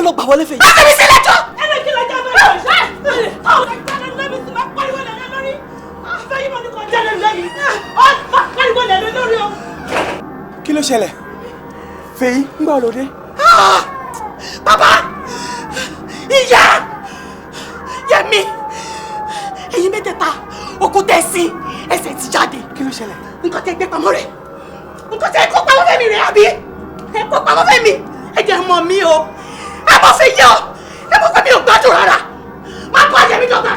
ló gbà wọlé fèyí. Má fi mi sílẹ̀ jọ. Ẹnì kí ló jẹ́ bẹ́ẹ̀ ṣe? Ọ̀rọ̀ ìgbàlẹ̀ lẹ́mi sì máa pariwo lẹ́lẹ́ lórí. Fẹ́yìn mọ̀ ní kò jẹ́ lẹ́nu lẹ́mi. Ó máa pariwo lẹ́lẹ́ lórí o. Kí ló ṣẹlẹ̀? Fèyí, ń gbà lóde. Bàbá! Ìyá! Yẹmi! Ẹ̀yin mẹ́tẹ̀ẹ̀ta, òkú tẹ̀ sí, ẹsẹ̀ ti jáde. Kí ló ṣẹlẹ̀? Nǹkan tẹ́ gbé pamọ́ rẹ̀. Nǹkan tẹ́ kó pamọ́ fẹ́mi rẹ̀ àbí? Ẹ kó pamọ́ fẹ́mi. Ẹ jẹ́ mọ̀ mí o. Ẹ mọ̀ fi yẹ o. Ẹ mọ̀ fẹ́mi ò gbádùn rárá. Má bá Yẹmi dọ́gba.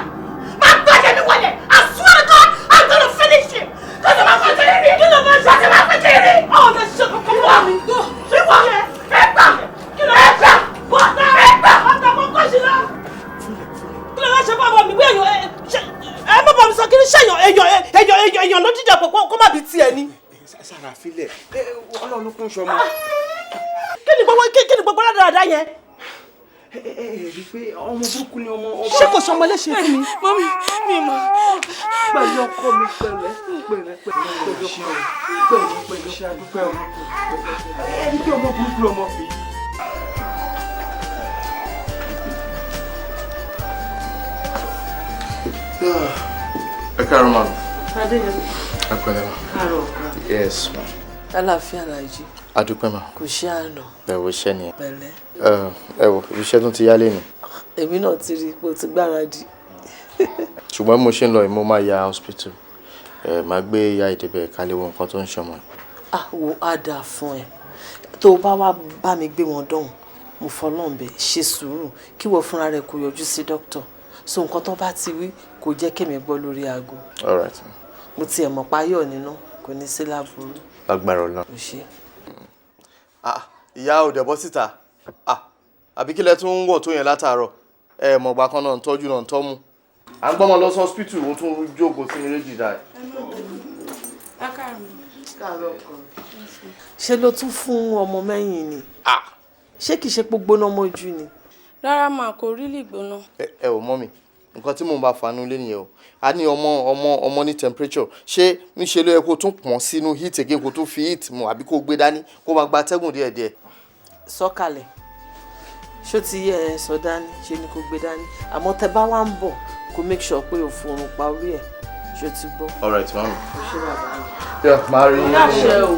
Má bá Yẹmi wọlé. I swear to God, I'm gonna finish him. Kí ló máa fẹ́ kiri? Kí ló máa ṣe? Kí ló máa fẹ́ kiri? Ọ̀ ọ́ ṣe kókó fún mi. Ìwọ ẹ gbà. Ẹ gbà. Bọ́tà ẹ gbà. Bọ́tà kókó sí lọ. Kí ló máa ṣe fún àwọn mi? Bí èèyàn ẹ má bọ̀ mi sọ kí ni ṣèyàn èèyàn èèyàn èèyàn èèyàn ló jíjà pọ̀ kó má bí tiẹ̀ ni. Sára filẹ̀, Ọlọ́run ló kún sọmọ. Kí ni gbogbo kí ni gbogbo rádaràda yẹn? Ẹ ẹ rí i pé ọmọ burúkú ni ọmọ. Ṣé kò sọmọ léṣe fún mi? Mọ́mí, mi mọ̀. Pẹ̀lú ọkọ mi pẹ̀lẹ́ pẹ̀lẹ́ pẹ̀lẹ́ pẹ̀lú pẹ̀lú pẹ̀lú ṣe àdúpẹ́ o. Ẹ rí i pé ọmọ burúkú lọmọ fi. Ẹ káàárọ̀ ma. Adéyẹmí. Ẹ pẹ̀lẹ́ ma. Káàárọ̀ ọkọ. Yes ma. Àlàáfíà làjí. Adúpẹ́ ma. Kò ṣe àná. Ẹ wo iṣẹ́ nìyẹn. Pẹ̀lẹ́. Ẹ wo iṣẹ́ tún ti yá lẹ́nu. Èmi náà ti rí i pé o ti gbáradì. Ṣùgbọ́n bí mo ṣe ń lọ yìí, mo máa ya hospital. Ẹ máa gbé ìyá ìdìbẹ̀ ká lè wo nǹkan tó ń ṣọmọ. Ah, wo á dáa fún ẹ. Tó o bá wá bá mi gbé wọn dọ̀hùn, mo fọlọ́run bẹ̀ ṣe sùúrù kí wọ́n fúnra rẹ̀ kó yọjú sí dókítà. So nǹkan tó bá ti wí kò jẹ́ kémi gbọ́ lórí aago. All right. Mo tiẹ̀ mọ̀ páyọ̀ nínú, kò ní sí láburú. Lágbára Ọlọ́run. Kò ṣe. Ah, ìyá ò dẹ̀ bọ́ síta. Ah, àbí kílẹ̀ tún ń wọ̀ tó yẹn látàárọ̀? Ẹ mọ̀gbà kan náà ń tọ́jú náà ń tọ́mú. À ń gbọ́mọ lọ sí hospital, ó tún jókòó sí mi léjì dáì. Ṣé ló tún fún ọmọ mẹ́yìn ni? Ṣé kìí ṣe pé gbóná mọ́jú ni? Rárá mà, kò rí lè gbóná. Ẹ ò mọ̀ mi, nǹkan tí mò ń bá fanú lé nìyẹn o. A ní ọmọ ọmọ ọmọ ní temperature. Ṣé ńṣe ló yẹ kó tún pọ̀n sínú heat again, kó tún fi heat mu àbí kó gbé dání kó máa gba atẹ́gùn díẹ̀díẹ̀? Sọ̀kalẹ̀. Ṣó ti yẹ ẹ sọ dání, ṣe ni kò gbé dání. Àmọ́ tẹ bá wá ń bọ̀, kó make sure pé o forun pa orí ẹ̀. Ṣó ti gbọ́? All right, mami. Kò ṣe bàbá mi. Yeah, máa rí yín. Láṣẹ o.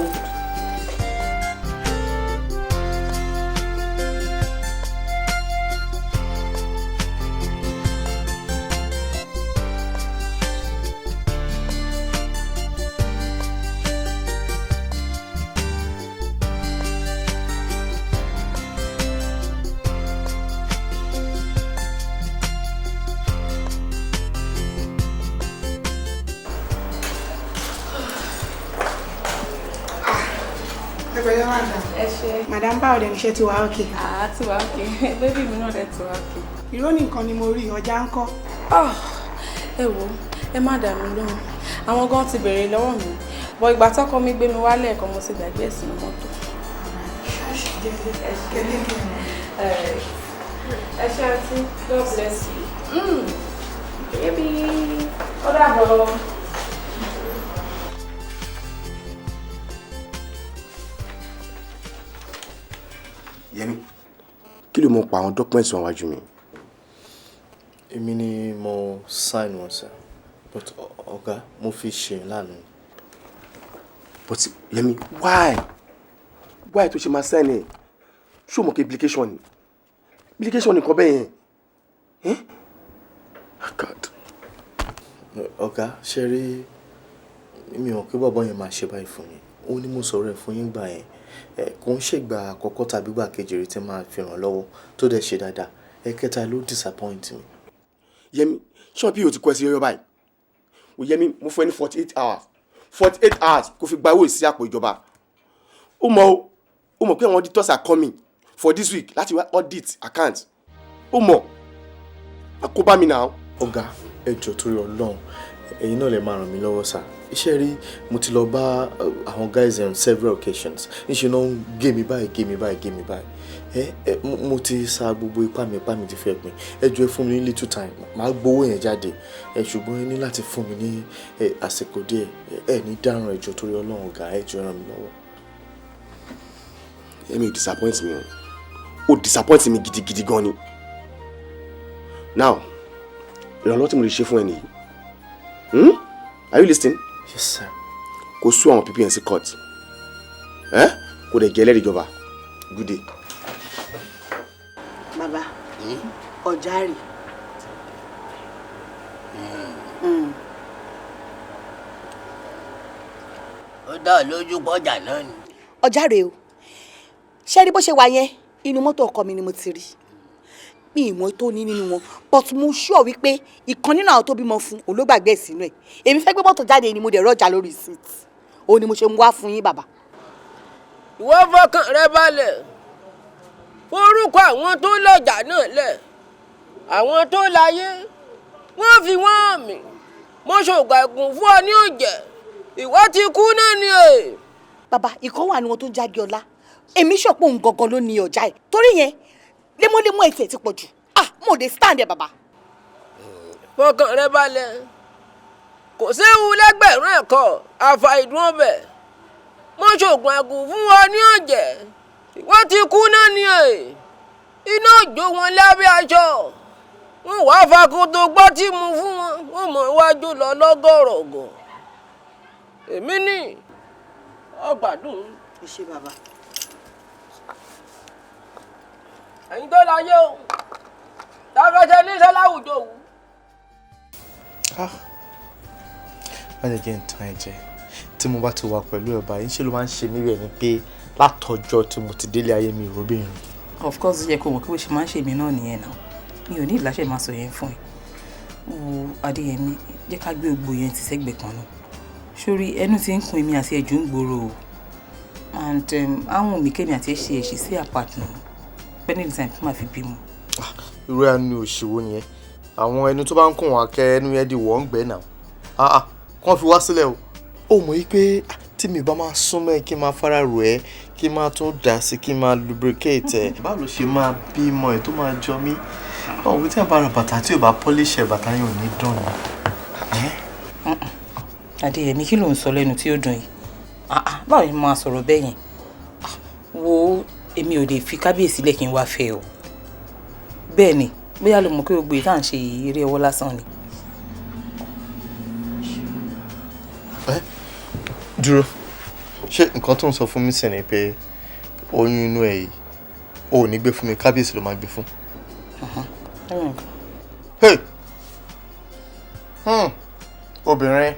Ẹ pẹ̀lẹ́ madam. Ẹ ṣe. Madam, báwo dẹ̀ níṣẹ́ ti wà okay? Àá ti wà okay. Baby mi náà dẹ̀ ti wà okay. Ìró nìkan ni mo rí, ọjà ń kọ́. Ah, ẹ wo, ẹ má dà mí lóhùn. Àwọn gan ti béèrè lọ́wọ́ mi. Bọ̀ ìgbà tọ́kọ mi gbé mi wálé ẹ̀kọ́, mo ti gbàgbé ẹ̀ sínú mọ́tò. Ẹ ṣé àǹtí, God bless you. Baby, ó dàbọ̀. Yẹmi, kí ló mọ̀ pa àwọn documents wọn wájú mi? Èmi ni mo sign wọn sir, but ọ̀gá, mo fi ṣe lánàá. But Yẹmi, why tó ṣe máa sign ẹ̀? Ṣé o mọ̀ pé implication ni? Implication nìkan bẹ́ẹ̀ yẹn. Eh? Oh God. Ọ̀gá, ṣe rí mi ò kí bọ̀bọ̀ yẹn máa ṣe báyìí fún mi. Ó ní mo sọ̀rọ̀ ẹ̀ fún yín gbà yẹn. Kò ń ṣègbà àkọ́kọ́ tàbí gbà kejì rí tí máa fi ràn lọ́wọ́ tó dẹ̀ ṣe dáadáa. Ẹ̀kẹta ló disappoint mi. Yẹmi, ṣé wọn bí o ti kọ́ ẹ sí yọyọ báyìí? O Yẹmi, mo fún ẹ ní 48 hours. 48 hours kó fi gba owó sí àpò ìjọba. Ó mọ̀ o, ó mọ̀ pé àwọn auditors are coming for this week láti wá audit account. Ó mọ̀, má kó bá mi náà. Ọ̀gá, ẹ jọ̀ọ́, torí Ọlọ́run, ẹ̀yin náà lè máa ràn mí lọ́wọ́ sá. Iṣẹ́ rí, mo ti lọ bá àwọn guys on several occasions. Níṣẹ́ náà ń gé mi báyìí, gé mi báyìí, gé mi báyìí. Ẹ ẹ mo ti sa gbogbo ipá mi, ipá mi ti fẹ́ pin. Ẹ jọ̀ọ́, ẹ fún mi ní little time, màá gbowó yẹn jáde. Ẹ ṣùgbọ́n ẹ ní láti fún mi ní àsìkò díẹ̀. Ẹ ní dáràn, ẹ jọ̀ọ́, torí Ọlọ́run, ọ̀gá, ẹ jọ̀ọ́, ẹ ràn mí lọ́wọ́. Yẹmi, you disappoint me o. Ó disappoint mi gidigidi gan ni. Now, ìrànlọ́wọ́ tí mo lè ṣe fún ẹ nìyí. Are you listening? Yes, sir. Kò sue àwọn people yẹn sí court. Ẹ́ kò dẹ̀ jẹ́ ẹlẹ́rìí ìjọba. Good day. Bàbá, ọjà rè. Ó dá ọ lójú pọ́jà náà ni. Ọjà rè o. Ṣé rí bó ṣe wà yẹn? Inú mọ́tò ọkọ mi ni mo ti rí. Mi ìmọ̀ tó ní nínú wọn, but mo sure wípé ìkan nínú àwọn tó bímọ fún òun ló gbàgbé ẹ̀ sínú ẹ̀. Èmi fẹ́ gbé mọ́tò jáde ni mo dẹ̀ rọ́jà lórí seat. Òun ni mo ṣe ń wá fún yín, bàbá. Ìwọ fọkàn rẹ balẹ̀, orúkọ àwọn tó lọ́jà náà lẹ̀, àwọn tó láyé wọ́n fi wọ́n hàn mí. Mo ṣògùn ẹ̀gùn fún ọ ní òjẹ̀, ìwọ ti kú náà ni e. Bàbá, ìkan wà ní wọn tó ń jáde ọlá. Èmi ṣọ̀pọ̀ òun gangan ló ní ọjà ẹ̀. Torí yẹn, lemọ́lemọ́ ẹ̀ tiẹ̀ ti pọ̀ jù. Ah, mo lè stand ẹ̀, bàbá. Fọkàn rẹ balẹ̀, kò séwu lẹ́gbẹ̀rún ẹ̀kọ́ àfàìdùn ọbẹ̀. Mo ṣògùn ẹ̀gùn fún ọ ní òjẹ̀, ìwọ ti kú náà ni e. Iná òjò wọn lábẹ́ aṣọ, wọn wàá fakoto gbọ́ tí mo fún wọn, wọn mọ̀ iwájú lọ lọ́gọ̀rọ̀gọ̀. Èmi ní ọgbàdùn. Ẹ ṣé, bàbá. Ẹ̀yin tó láyé o, tàfẹsẹ̀ níṣẹ́ láwùjọ òwú. Ah, má jẹ́ kí n tán ẹ jẹ. Tí mo bá ti wà pẹ̀lú ẹ̀ báyìí, ṣé ló máa ń ṣe mí rẹ̀ ni pé látọjọ́ tí mo ti délé ayé mi ìrọ́bìnrin. Of course, ó yẹ kó mọ̀ pé bó ṣe máa ń ṣe mí náà nìyẹn náà. Mi ò ní ìláṣẹ máa sọ yẹn fún ẹ. Wo, Adéyẹmí, jẹ́ ká gbé gbogbo yẹn ti sẹ́gbẹ̀ẹ́ kan náà. Sórí ẹnu tí ń kun èmi àti ẹ̀jú ń gbòòrò o, and àwọn mi kémi àti ẹ̀ ṣe ẹ̀ṣẹ̀ sí apart náà pending time tó máa fi bímọ. Irú ẹnu òṣìwò nìyẹn? Àwọn ẹnu tó bá ń kún wọn akẹ ẹnu yẹn di wọ́n ń gbẹ́ náà. Ah ah, kàn fi wá sílẹ̀ o. Ó mọ̀ yí pé tí mi bá máa súnmọ́ ẹ, kí n máa fara rò ẹ́, kí n máa tún dà sí, kí n máa lubricate ẹ. Báwo ló ṣe máa bímọ ẹ tó máa jọ mí? Ọ̀hún tí a bá ra bàtà tí ò bá polish ẹ̀, bàtà yẹn ò ní dùn ni. Adéyẹmí, kí ló ń sọ lẹ́nu tí ó dùn yìí? Ah ah, báwo ni mo máa sọ̀rọ̀ bẹ́ẹ̀ yẹn? Wo, èmi ò lè fi kábíyèsí lẹ̀ kí n wá fẹ́ o. Bẹ́ẹ̀ ni, bóyá ló mọ̀ pé gbogbo èyí tá à ń ṣe yìí, eré ọwọ́ lásán ni. Dúró, ṣé nǹkan tó ń sọ fún mi sì ni pé oyún inú ẹ yìí, o ò ní gbé fún mi, kábíyèsí ló máa gbé fún? Hey! Obìnrin.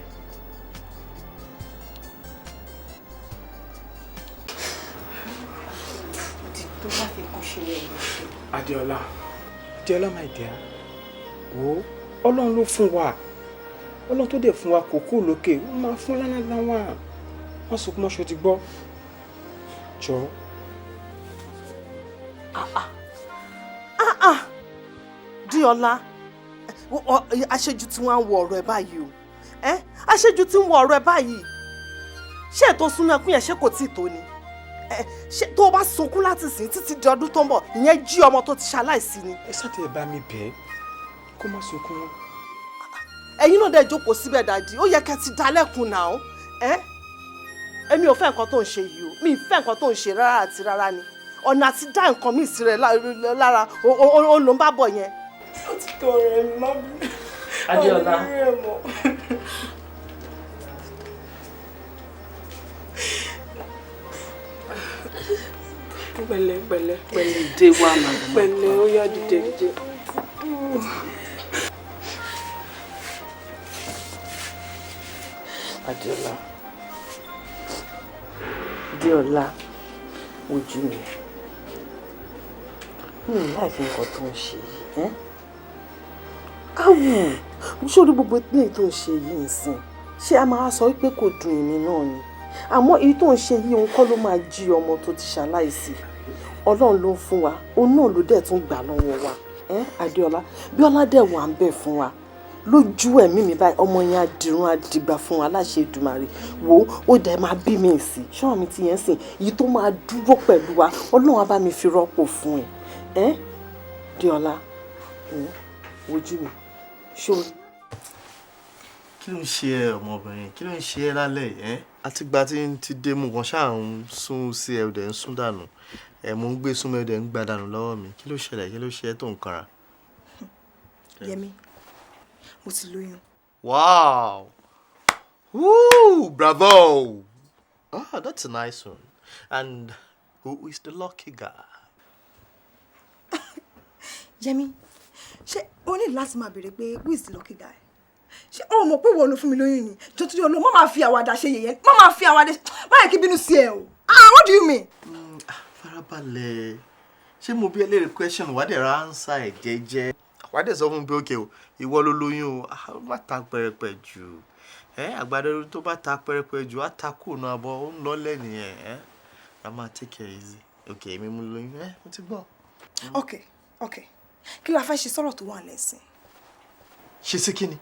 Adéọlá, Adéọlá, my dear, wo, Ọlọ́run ló fún wa. Ọlọ́run tó dẹ̀ fún wa kò kú lókè, ó máa fún lánàá wà. Wọ́n sunkún mọ́ṣọ́ ti gbọ́. Jọ. Ah ah, Díọlá, àṣejù tí wọ́n á wọ ọ̀rọ̀ ẹ̀ báyìí o. Àṣejù tí ń wọ ọ̀rọ̀ ẹ̀ báyìí. Ṣé ètò súnú ẹkún yẹn, ṣé kò tíì tó ni? Ṣé tó o bá sunkún láti sìn títí di ọdún tó ń bọ̀, ìyẹn jí ọmọ tó ti ṣaláìsí ni? Ẹ ṣáà ẹ bá mi bẹ̀ ẹ́ kó má sunkún mọ́. Ẹ̀yin náà dẹ̀ jókòó síbẹ̀, daddy. Ó yẹ kẹ́ ti dá lẹ́kun náà. Ẹ́ èmi ò fẹ́ nǹkan tó ń ṣe yìí o. Mi ì fẹ́ nǹkan tó ń ṣe rárá àti rárá ni. Ọ̀nà àti dá nǹkan míì sí rẹ̀ lára ó ló ń bá bọ̀ yẹn. Ó ti tó, ọ̀rẹ́ mi, má bínú. Adéọlá. Ọ̀rẹ́ mi rẹ̀ mọ́. Pẹ̀lẹ́, pẹ̀lẹ́, pẹ̀lẹ́. Dé wá màmá. Pẹ̀lẹ́, ó yá, dìde, dìde. Adéọlá, Adéọlá, ojú mi, mi ò láìfi nǹkan tó ń ṣe yìí ẹ́. Awù sórí gbogbo ilé tó ń ṣe yìí nsìn, ṣé a máa sọ wípé kò dùn èmi náà ni? Àmọ́ èyí tó ń ṣe yìí, òun kọ́ ló máa jí ọmọ tó ti ṣaláìsí. Ọlọ́run ló ń fún wa, òun náà ló dẹ̀ tún gbà lọ́wọ́ wa ẹ́. Adéọlá, Bíọ́lá dẹ̀ wà ń bẹ̀ fún wa lójú ẹ̀mí mi báyìí. Ọmọ yẹn á dirun, á dìgbà fún wa láṣẹ Èdùmàrè. Wo, ó dẹ̀ máa bí mi sí ṣọ́ọ̀ mi ti yẹn sìn èyí tó máa dúró pẹ̀lú wa. Ọlọ́run á bá mi fi rọ́pò fún ẹ. Ẹ́ Díọlá, wojú mi ṣó. Kí ló ń ṣe ẹ, ọmọbìnrin? Kí ló ń ṣe ẹ lálẹ́ yìí ẹ́? Àtìgbà tí n ti dé mú kan ṣáà ń sún sí ẹ, ọdẹ ń sún dànù. Ẹ mò ń gbé súnmọ́ ẹ, ọdẹ ń gbà dànù lọ́wọ́ mi. Kí ló ṣẹlẹ̀? Kí ló ṣe ẹ́ tó ń kanra? Yẹmi, mo ti lóyún. Wow! Woo! Bravo! Ah, that's a nice one. And who is the lucky guy? Yẹmi, ṣé o ní láti máa béèrè pé who is the lucky guy? Ṣé o mọ̀ pé ìwọ ló fún mi lóyún ni? Jọ̀ọ́ torí Ọlọ́run, má máa fi àwàdà ṣe yẹ̀yẹ́, má máa fi àwàdà ṣe, má yẹ kí bínú sí ẹ o. Ah, what do you mean? Farabalẹ̀. Ṣé mo bí ẹ léèrè question wà á dẹ̀ ra answer ẹ̀ jẹ́jẹ́? Wà á dẹ̀ sọ fún mi pé okay o, ìwọ ló lóyún o. Ah, má ta pẹrẹpẹ jù. Ẹ àgbàdo tó bá ta pẹrẹpẹ jù, á ta kùnà àbọ̀, ó ń lọ́lẹ̀ nìyẹn. Ẹ a máa take it easy. Okay, èmi mo lóyún. Ẹ mo ti gbọ́. Okay. Kí la fẹ́ ṣe sọ̀rọ̀ tó wà lẹ́sìn? Ṣe sí kí ni?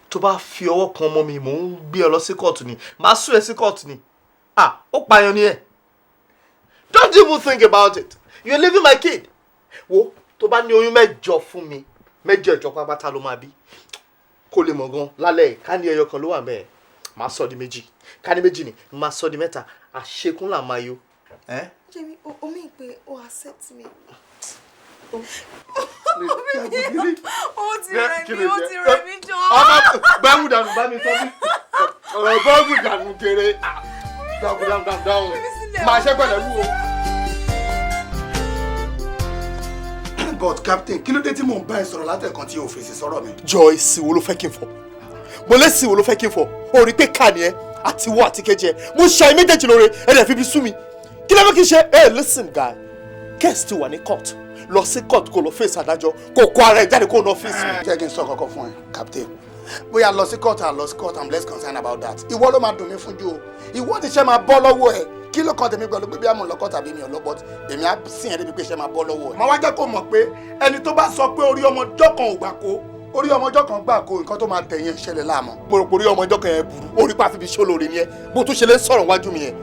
Tó bá fi ọwọ́ kan ọmọ mi, mò ń gbé ọ lọ sí kóòtù ni. Màá sún ẹ sí kóòtù ni. Ah, ó pààyàn ni ẹ. Don't even think about it. You're leaving my kid. Wo tó bá ní oyún mẹ́jọ fún mi, mẹ́jọ ìjọ pápátá ló máa bí. Kó lè mọ̀ gan lálẹ́ yìí, ká ní ẹyọ kan ló wà mẹ́ẹ̀. Màá sọ di méjì. Ká ní méjì ni, màá sọ di mẹ́ta. Àṣekún là máa yó. Ẹ́ Yẹmi, o mean pé o accept me. Ó ti rẹ̀ mí, ó ti rẹ̀ mí jọ. Ọmọ gbẹ́wù dànù bá mi sọ mí. Ọ̀rọ̀ gbẹ́wù dànù kéré. Dànù dànù dànù dànù. Màá ṣẹ́ pẹ̀lẹ́ wú o. But captain, kí ló dé tí mò ń bá ẹ sọ̀rọ̀ látẹ̀kan tí o fèsì sọ̀rọ̀ mi? Jọ èsì wo ló fẹ́ kí n fọ̀? Mo lẹ́sìn wo ló fẹ́ kí n fọ̀? O rí pé ká ni ẹ àti wọ́ àti kejì ẹ. Mo ṣe àyè méjèèjì lóore, ẹ dẹ̀ fi bí sú mi. Kí ló fẹ́ kí n ṣe? Hey, listen guy, case ti wà ní court. Lọ sí court kó lọ face adájọ́, kó kó ara ẹ jáde kó nà ọ́fíìsì mi. Jẹ́ kí n sọ kọ́kọ́ fún ẹ, captain. Bóyá lọ sí court and lọ sí court, I'm less concerned about that. Ìwọ ló máa dùn mí fún jù o. Ìwọ ti ṣe máa bọ́ lọ́wọ́ ẹ. Kí ló kàn tèmi pẹ̀lú pé bí àmọ̀ lọ́kọ̀ tàbí mi ò lọ, but èmi á sìn ẹ́ débi pé iṣẹ́ máa bọ́ lọ́wọ́ ẹ. Màá wá jẹ́ kó mọ̀ pé ẹni tó bá sọ pé orí ọmọjọ́ kan ò gbà kó, orí ọmọjọ́ kan gbà kó, nǹkan tó máa tẹ̀yìn ṣẹlẹ̀ láàmú. Mo rò pé orí ọmọjọ́ kan yẹn burú, orí pa àfibi ṣólóore ni ẹ. Bó tún ṣe lè sọ̀rọ̀ wájú mi yẹn,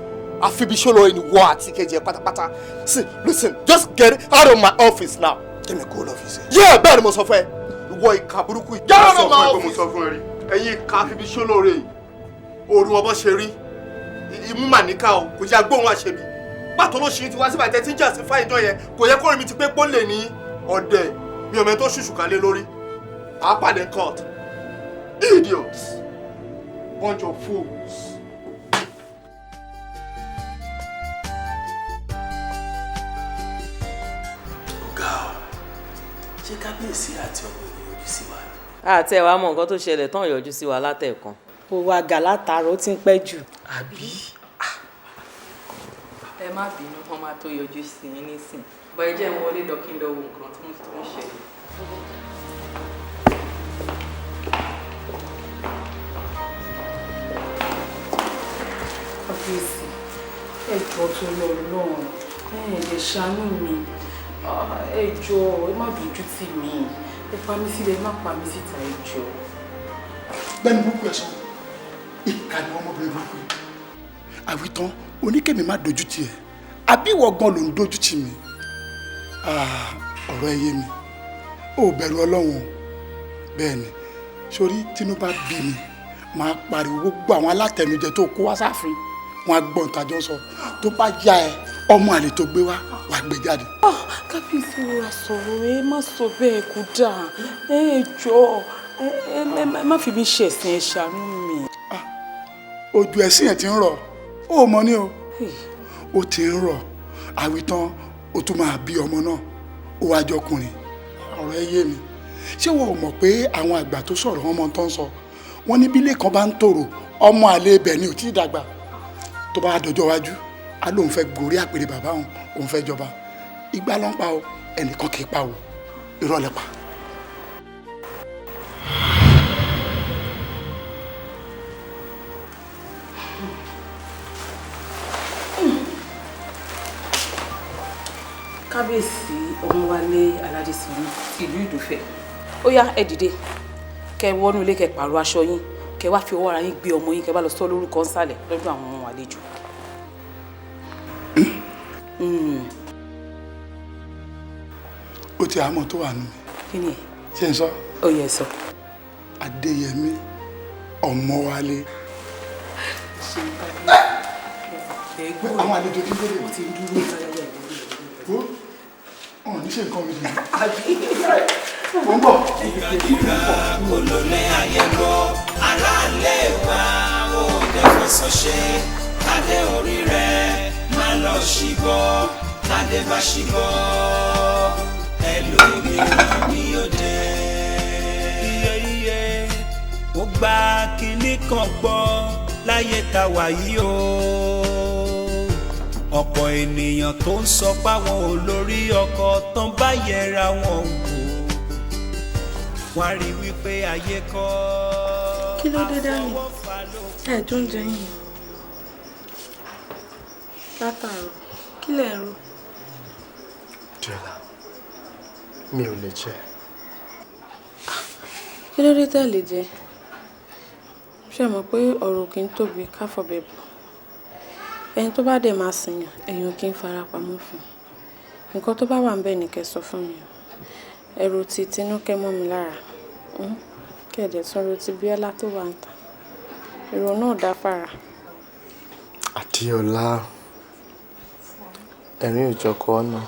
àfibi ṣólóore ni wọ́ àti kejì ẹ pátápátá. See, listen, just get out of my office now. Kémi kó lọ́fíìsì. Yeah, bẹ́ẹ̀ ni mo sọ fún ẹ. Ìwọ ìka burúkú yìí. Get out of my office. Mo sọ fún ẹ rí. Ẹ̀yin ìka àfibi ṣólóore yìí. Òru ọbọ̀ ṣe rí. Imú mà níkà o, kò yá gbóhùn àṣebí. Pàtó ló ṣe ti wá síbàjẹ́ tí ń jà sí fáìjọ yẹn, kò yẹ kórìí mi ti pé pólè ní ọ̀dẹ̀. Mi ò mẹ́ tó ṣùṣù kálé lórí. Àá pàdé court. Idiots! Bunch of fools. Ọ̀gá o, ṣé kábíyèsí àti ọmọ ènìyàn yọjú sí wa? Àti ẹ̀ wá mọ nǹkan tó ṣẹlẹ̀ tán yọjú sí wa látẹ̀ẹ̀kan. Ó wá gà látàárọ̀, ó ti ń pẹ́ jù. Àbí? Ẹ má bínú, wọn máa tó yọjú sí yín nísìn. Bọ́ ẹ jẹ́ ń wọlé lọ kí n lọ wo nǹkan tó ń ṣẹlẹ̀. Kábíyèsí, ẹ jọ̀ọ́ tó lọ lọ́rùn, ẹ lè ṣàánú mi. Ẹ jọ̀ọ́, ẹ má dojú tì mí. Ẹ pa mí sílẹ̀, ẹ má pa mí síta, ẹ jọ̀ọ́. Bẹ́ẹ̀ni burúkú ẹ sọ, ìkà ni ọmọbìnrin burúkú yìí. Àwítán oníkèmí má dojú tì ẹ́, àbí ìwọ gan ló ń dojú tì mí? Ọ̀rọ̀ ẹ yé mi, ó bẹ̀rù Ọlọ́run o. Bẹ́ẹ̀ ni, sórí tínú bá bí mi, máa pariwo gbogbo àwọn alátẹnujẹ tó kó wá sáfin, wọn á gbọ́n tàjọ́ sọ. Tó bá yá ẹ, ọmọ àlè tó gbé wá, wàá gbé jáde. Kábíyèsí, rọra sọ̀rọ̀, ẹ má sọ bẹ́ẹ̀, kó dáa. Ẹ jọ̀ọ́, ẹ má fi mí ṣẹ̀sín, ẹ ṣàánú mi. Ojú ẹ̀sìn ẹ̀ ti ń rọ̀, ó mọ ní o. Ó ti ń rọ̀, àwítán ó tún máa bí ọmọ náà, ó wá jọkùnrin. Ọ̀rọ̀ ẹ yé mi. Ṣé wọn ò mọ̀ pé àwọn àgbà tó sọ̀rọ̀ wọn mọ tó ń sọ? Wọ́n ní bílé kan bá ń tòrò, ọmọ àlè ibẹ̀ ni ò tí ì dàgbà. Tó bá dọjọ́ iwájú, á lóun fẹ́ gorí àpèrè bàbá òun, òun fẹ́ jọba. Igbá ló ń pa o, ẹnìkan kì í pa o, irọ́ lẹ pa. Kábíyèsí Ọmọwálé Aládésànmí ti ìlú Ìdòfẹ́, ó yá, ẹ dìde, kẹ wọnú ilé, kẹ pààrọ̀ aṣọ yín, kẹ wá fi ọwọ́ ara yín gbé ọmọ yín, kẹ bá lọ sọ lórúkọ nsàlẹ̀ lọ́dọ̀ àwọn àlejò. Ó ti àmọ́ tó wà nù mí. Kí ni ẹ? Ṣé n sọ? Ó yẹ sọ. Adéyẹmí Ọmọwálé. Àwọn àlejò tí ń délé. Wọ́n ti ń dúró. Ó ní ṣe nǹkan mi dùn. Mo ń bọ̀. Ìkàkíkà kò ló lé ayé lọ, aráàlú wa ò dẹ́fẹ̀sọ̀ ṣe. Kádé orí rẹ̀ má lọ ṣíbọ̀, kádé bá ṣíbọ̀, ẹlòmíràn ni ó dé. Iye iye, ó gba kinní kan gbọ́ láyé tá wà yìí o. Ọ̀pọ̀ ènìyàn tó ń sọ páwọn olórí ọkọ tán bá yẹra wọn wò, wọ́n á rí wípé ayé kọ́. Kí ló dé dáhùn? Ẹ tó ń jẹ yìí látàárọ̀, kí lẹ̀ ń rò? Diola, mi ò lè jẹ. Kí ló dé tẹ́ lè jẹ? Ṣé ẹ mọ̀ pé ọ̀rọ̀ kì í tóbi ká fọ̀bẹ bò? Ẹni tó bá dẹ̀ máa sìyàn, èèyàn kì í fara pamọ́ fún un. Nǹkan tó bá wà ń bẹ̀ ni kẹ́ sọ fún mi o. Ẹ̀rù ti Tinúkẹ́ mọ́ mi lára. Kẹ́ ẹ̀ dẹ̀ tún ro ti Bíọ́lá tó wà ń tà. Èrò náà dá fara. Adéọlá, ẹ̀rín òjọkọ ọ̀nà.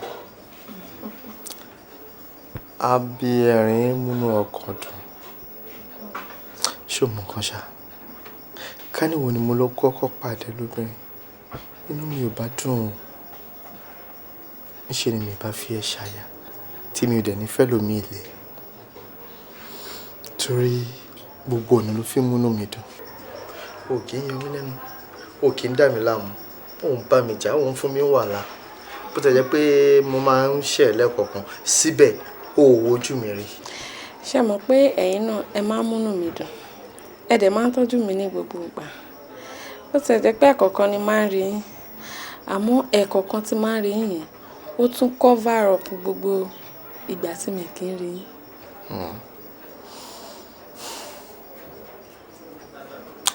A bí ẹ̀rín múnú ọkàn dùn. Ṣé o mọ̀ nǹkan ṣá? Ká níwò ni mo lọ kọ́kọ́ pàdé lóbìnrin. Inú mi ò bá dùn o. Níṣe ni mi bá fi ẹ́ ṣaya tí mi ò dẹ̀ ní fẹ́ lómi ilẹ̀. Torí gbogbo ọ̀nà ló fi ń múnú mi dùn. O kì í yan mí lẹ́nu, o kì í dà mí láàmú, o ń bá mi jà, o ń fún mi wàhálà. Bó ti jẹ́ pé mo máa ń ṣẹ̀ lẹ́ẹ̀kọ̀kan, síbẹ̀ o ò wojú mi rí. Ṣé ẹ mọ̀ pé ẹ̀yin náà ẹ máa ń múnú mi dùn? Ẹ dẹ̀ máa ń tọ́jú mi ní gbogbo ìgbà. Bó ti jẹ́ pé ẹ̀kọ̀kan ni máa ń rí yín, àmọ́ ẹ̀kọ̀kan tí máa ń rí yín yẹn, ó tún cover up gbogbo ìgbà tí mi kì í rí yín.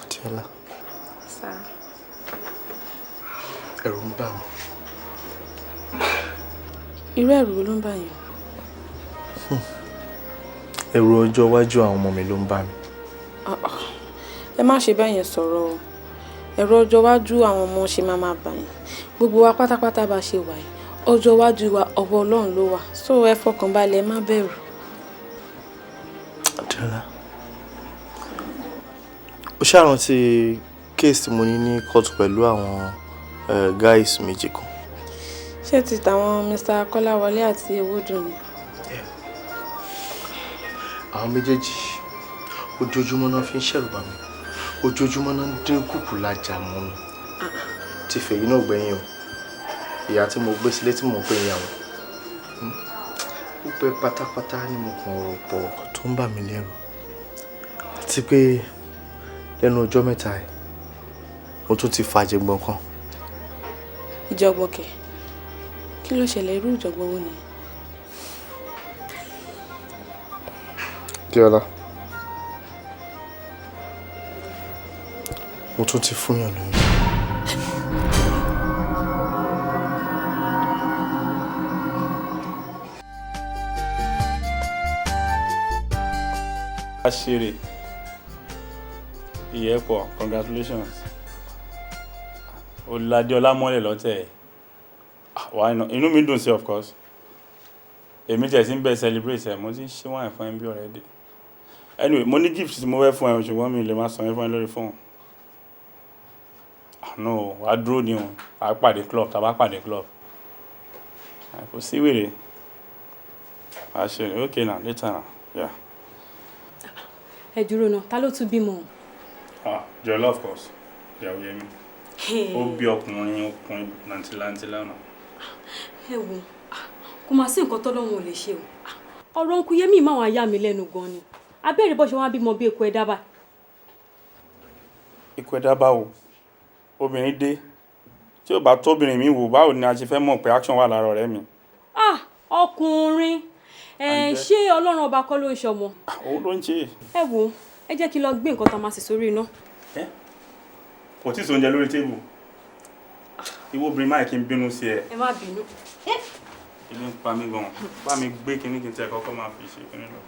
Adéọlá. Sir. Ẹ̀rù ń bà mí. Irú ẹ̀rù wo ló ń bà yín? Ẹ̀rù ọjọ́ iwájú àwọn ọmọ mi ló ń bà mí. Ẹ má ṣe bẹ́ẹ̀ yẹn sọ̀rọ̀ o. Ẹ̀rù ọjọ́ iwájú àwọn ọmọ ṣe máa máa bà yín. Gbogbo wa pátápátá bá ṣe wà yìí, ọjọ́ iwájú wa ọwọ́ Ọlọ́run ló wà. So ẹ fọkàn balẹ̀, ẹ má bẹ̀rù. Adéọlá, o ṣàrántí case tí mo ní ní court pẹ̀lú àwọn guys méjì kan. Ṣé ti tàwọn Mr. Kọ́láwọlé àti Ewúdùn ni? Àwọn méjèèjì ojoojúmọ́ náà fi ń ṣẹ̀rù bà mí, ojoojúmọ́ náà ń dín kùkù lájà mọ́ mi. Ti fèyí náà gbẹ̀yìn o, ìyá tí mo gbé sílé tí mò ń pè ìyàwó. Ó pẹ́ pátápátá ni mo kàn rò pọ̀ tó ń bà mí lẹ́rù. Àti pé lẹ́nu ọjọ́ mẹ́ta ẹ̀, mo tún ti fàjẹgbọ́n kan. Ìjọ̀gbọ̀n kẹ̀? Kí ló ṣẹlẹ̀? Irú ìjọ̀gbọ̀n wo nìyẹn? Diola, mo tún ti fúnyàn lóyún. Aṣèrè ìyẹ́pọ̀, congratulations. Oládéọlá mọ́lẹ̀ lọ́tẹ̀. Wà inú mi dùn sí, of course. Èmi tẹ̀ sí ń bẹ celebrate ẹ̀, mo ti ń ṣe wine fún ẹ bí already. Anyway, mo ní gift tí mo fẹ́ fún ẹ, ṣùgbọ́n mi lè má sọ yẹn fún ẹ lórí phone. No, wàá dúró ni o, wàá pàdé club, tá a bá pàdé club. Kò sí wèrè. Aṣèrè, okay now, later now, yeah. Ẹ dúró náà, ta ló tún bímọ? Ah, Jọlá, of course. Ìyàwó Yẹmí. Ó bí ọkùnrin ọkùnrin làǹtìlanti lánàá. Ẹ wo, kò máa sí nǹkan tọ́lọ́run ò lè ṣe o. Ọ̀rọ̀ òǹkù Yẹmí máa wá yà mí lẹ́nu gan ni. Abẹ́rẹ́ bó ṣe wá bímọ bí eku ẹ̀dá báyìí. Eku ẹ̀dá báwo? Obìnrin dé. Tí ò bá tóbìnrin mi wò, báwo ni a ṣe fẹ́ mọ̀ pé action wà lára ọ̀rẹ́ mi? Ah, ọkùnrin. Ṣé Ọlọ́run ọba kọ́ ló ń ṣọmọ? Òun ló ń ṣe. Ẹ wo, ẹ jẹ́ kí n lọ gbé nǹkan tá a máa sè sórí iná. Kò tí ì sóúnjẹ lórí tébù. Ìwọ obìnrin máa kí n bínú sí ẹ. Ẹ má bínú. Ebi ń pa mí gan-an. Bá mi gbé kinní kí n tẹ kọ́kọ́ máa fi ṣe kinní lọ.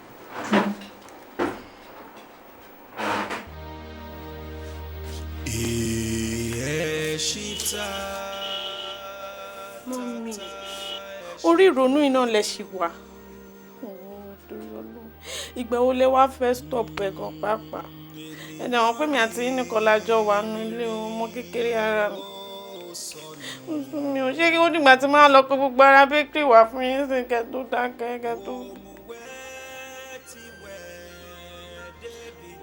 Mummy, orí ìrònú iná lẹ ṣì wà. Ìgbà wo lẹ wá fẹ́ stop ẹ̀ gan pàápàá? Ẹ̀dẹ̀ àwọn pé mi àti yín nìkan la jọ wà nínú ilé ọmọ kékeré ara mi. Mi ò ṣe kí ó dìgbà tí máa lọ pé gbogbo ara bakery wà fún yín sí kẹ́ tó dákẹ́ kẹ́ tó.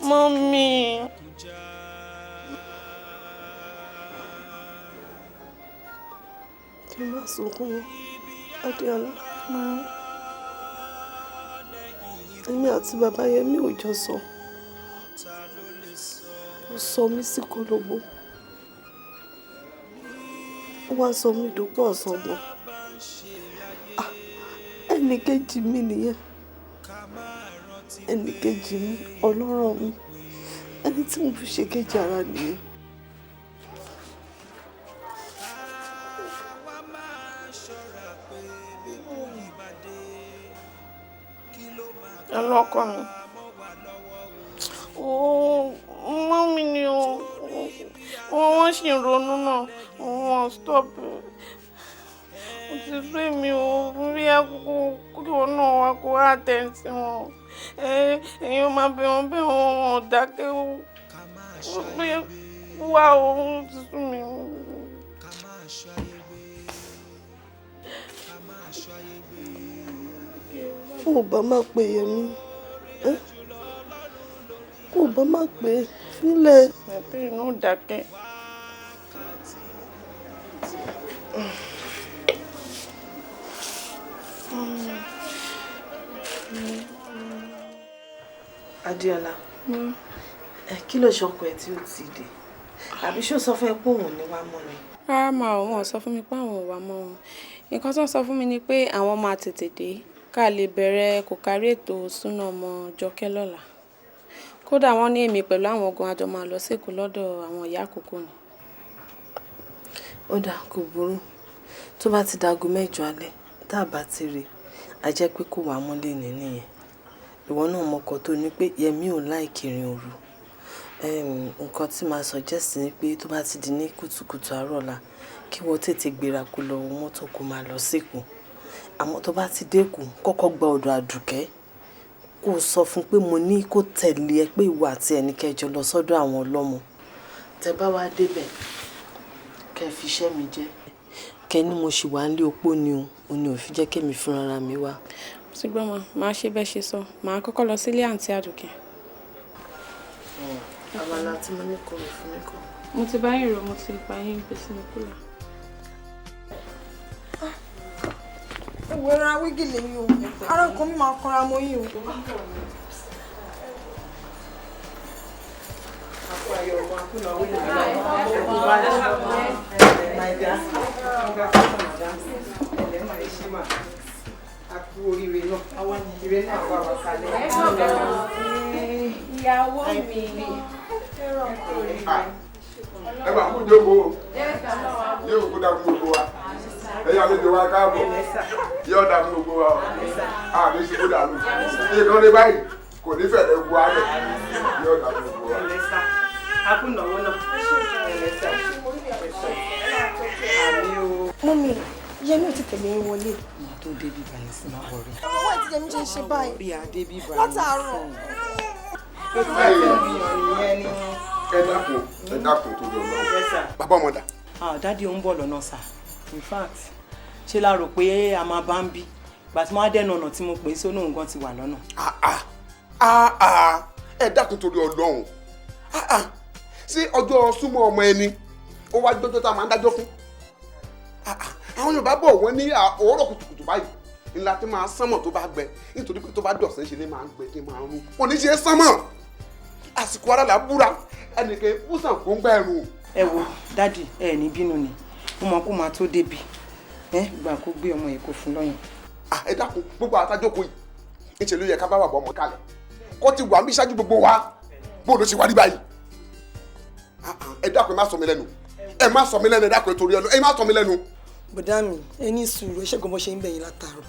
Mummy. Kí n má sunkún mọ́, Adéọlá. Èmi àti bàbá Yẹmí ò jọ sọ. Ó sọ mí sí kólóbó. Ó wá sọ mí dúpọ̀ ọ̀sán gan. Ẹnì kejì mi nìyẹn. Ẹnì kejì mi, ọlọ́rọ̀ mi. Ẹni tí mo fi ṣe kejì ara nìyẹn. Ọlọ́kọ mi. Ó mọ́mí ni o. Wọ́n ṣì ń ronú náà. Wọ́n stop. Ó ti sú èmi o. Bí àkókò kí wọn náà wá kó àtẹ̀ǹtì wọn. Ẹ̀yin máa bẹ̀ wọ́n bẹ̀ wọ́n wọn dákẹ́ o. Wá o, ó ti sú mi. Ó bá má pè Yẹmí, ó bá má pè fílẹ̀. Ẹ̀pẹ́ inú dákẹ́. Adéọlá, kí ló ṣọkọ ẹ tí ó ti dé? Àbí ṣó sọ fún ẹ pé òun ní wá mọ́ ni? Rárá mà, wọn ò sọ fún mi pé àwọn ò wá mọ́ wọn. Nǹkan tó ń sọ fún mi ni pé àwọn máa tètè dé ká lè bẹ̀rẹ̀ kò kárí ètò ìṣúná ọmọ Jọkẹ́ lọ́la. Kódà wọ́n ní èmi pẹ̀lú àwọn ogun àjọ máa lọ sékòó lọ́dọ̀ àwọn ìyá àkókò ni. Ó dáa, kò burú. Tó bá ti dago 8 alẹ́, tá a bá ti rí, a jẹ́ pé kò wá mọ́lé ní nìyẹn. Ìwọ náà mọ̀kọ́ tó ní pé Yẹmí ò láìkí ìrìn òru. Nǹkan tí màá suggest ni pé tó bá ti di ní kùtùkùtù àárọ̀ ọ̀la, kí wọ́n tètè gbéra kó lọ wọ mọ́tò kó máa lọ sékòó. Àmọ́ tó bá ti dékòó, kọ́kọ́ gba ọ̀dọ̀ Àdùkẹ́ kó sọ fún pé mo ní kó tẹ̀lé ẹ pé ìwọ àti ẹnì kẹjọ lọ sọ́dọ̀ àwọn ọlọ́mọ. Tẹ bá wá débẹ̀, kẹ́ fi iṣẹ́ mi jẹ́. Kẹ́ ní mo ṣì wà nílé opó ni o, ò ní ò fi jẹ́ kémi fúnra mi wá. Ṣùgbọ́n mà, màá ṣe bẹ́ẹ̀ ṣe sọ, màá kọ́kọ́ lọ sílé àǹtí Àdùkẹ́. Àmàlà tí mo ní kó mi fún mi kọ́. Mo ti bá yín rò, mo ti bá yín gbé sínú kúlà. Ewo ẹran wígì lèyí o, ara nǹkan mi máa kanra mọ́ yín o. Ìyàwó mi. Ẹ máa kú jókòó, yóò kú dá fún gbogbo wa. Ẹ̀yin àlejò wa káàbọ̀, yóò dá fún gbogbo wa o. Àbí ṣubú dànù. Nǹkan ní báyìí kò ní fẹ̀rẹ̀ bu alẹ̀, yóò dá fún gbogbo wa. Mummy, Yẹmí ò ti tẹ̀lé yín wọlé. Màá tó débi báyìí sí máa wọrí. Ọmọ wáyé tí Yẹmí ṣe ń ṣe báyìí. Látàárọ̀. Ẹ dákun, ẹ dákun tó lọ lọ́wọ́. Bàbá ọmọ dà. Dádì ó ń bọ̀ lọ́nà sà. In fact, ṣé la rò pé a máa bá ń bí? Ìgbà tí wọ́n á dẹ́nu ọ̀nà tí mo pè é sónú nǹkan ti wà lọ́nà. Ẹ dákun torí Ọlọ́run. Ṣé ọjọ́ súnmọ́ ọmọ ẹni ó wá gbọ́jọ́ tá a máa ń dájọ́ fún? Àwọn Yorùbá bọ̀ wọ́n ní òwúrọ̀ kùtùkùtù báyìí ńlá tí máa sánmọ̀ tó bá gbẹ, nítorí pé tó bá dọ̀sán ṣe ni máa ń gbẹ tí máa ń rún. Kò ní ṣe é sánmọ̀. Àsìkò ara là ń búra, ẹnìkan búsàn kò ń gbà ẹrù. Ẹ wo dádì, ẹ ní bínú ni, mo mọ kó máa tó débi. Ẹ gbà kó gbé ọmọ yìí kó fún lọ́yàn. Ẹ dákun, gbogbo àtàjókòó yìí ńṣe ló yẹ ká bá wà bọ́ ọmọ kalẹ̀ kó ti wà mí ṣáájú gbogbo wa, bó ló ṣe wá rí báyìí. Ẹ dákun, ẹ má sọ mí lẹ́nu, ẹ má sọ mí lẹ́nu, ẹ dákun torí Ọlọ́run, ẹ má sọ mí lẹ́nu. Bọ̀dá mi, ẹ ní sùúrù, ẹ ṣẹ́gun bó ṣe ń bẹ̀yìn látàárọ̀.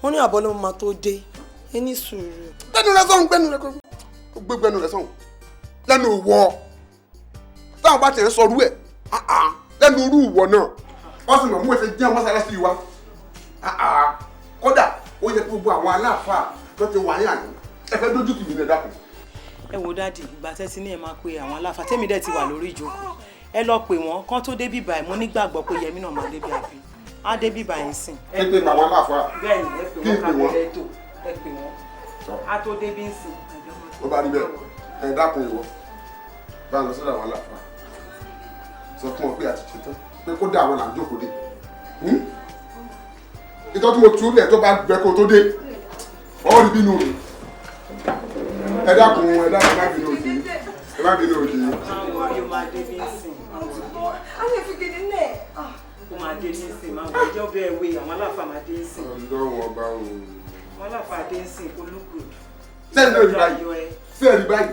Wọ́n ní àbọ̀ lọ́mọ máa tó dé, ẹ ní sùúrù. Gbẹ́nu rẹ sọ̀hún, gbẹ́nu rẹ gbẹ́nu rẹ sọ̀hún lẹ́nu wọ táwọn bá tiẹ̀ ń sọrú ẹ̀ Lẹ́nu irú ìwọ náà wọ́n sì mọ̀ mú ẹsẹ̀ jẹ́ mọ́sálásí wa. Kódà ó yẹ kí gbogbo àwọn aláàfáà tó ti wà ní àná ẹ fẹ́ dójú tì mí lẹ dákun. Ẹ wo daddy, ìgbà tẹ́tí ní ẹ máa pe àwọn aláàfáà, tẹ́mi dẹ̀ ti wà lórí ìjókòó. Ẹ lọ pè wọ́n kán tó débí báyìí, mo nígbàgbọ́ pé Yẹmí náà máa débi àbí á débí báyìí sìn. Ẹ pè àwọn aláàfáà. Bẹ́ẹ̀ni, ẹ pè wọ́n ká bẹ̀rẹ̀ ètò, ẹ pè wọ́n á tó débí ń sìn. Ó bá rí bẹ́ẹ̀, ẹ dákun ìwọ bá ń lọ sọ́dọ̀ àwọn aláàfáà, sọ fún ọ pé àti ṣetán pé kó dá àwọn là ń jókòó dé. Ìtọ́ tí mo tú lẹ̀ tó bá gbẹ kó tó dé ọ̀ rí bínú mi. Ẹ dákun, ẹ dákun, má bínú òjì, ẹ má bínú òjì. Ó máa dé nísìn, máa wọ ẹjọ́ bẹ́ẹ̀ wé àwọn aláàfáà máa dé nísìn. Ọlọ́run ọba o. Àwọn aláàfáà dé nísìn kó look good. Sẹ́ẹ̀rì lórí báyìí, sẹ́ẹ̀rì báyìí,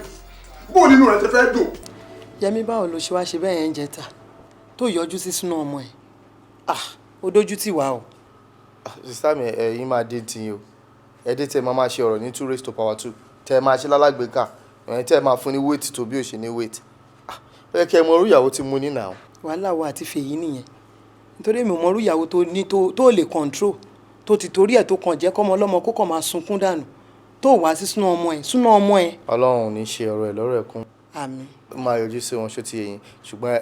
bó nínú rẹ̀ ṣe fẹ́ dùn. Yẹmí, báwo ló ṣe wá ṣe bẹ́ẹ̀ yẹn ń jẹta tó yọjú sí súná ọmọ ẹ̀? Ah, ó dójú tì wá o. Sister mi, ẹ̀yin máa dé tí o, ẹ dé tẹ máa ṣe ọ̀rọ̀ ní 2 raised to power 2 tẹ máa ṣe lálágbèéká, ẹ̀yin tẹ máa fún ní weight tó bí ò ṣe ní weight. Ó yẹ kí ẹ mọ orú ìyàwó tí mo ní nà. Wàhálà wa àti Fèyí nìyẹn, nítorí èmi ò mọ orú ìyàwó tó ní tó lè control, tó ti torí ẹ̀ tó kàn jẹ́ kọ́mọ ọlọ́mọ kó kàn máa sunkún dànù, tó wá sí súná ọmọ ẹ̀, súná ọmọ ẹ̀. Ọlọ́run ò ní ṣe ọ̀rọ̀ ẹ̀ lọ́rọ̀ ẹ̀kún. Àmín. Ó máa yọjú sí wọn, ṣó ti yẹn, ṣùgbọ́n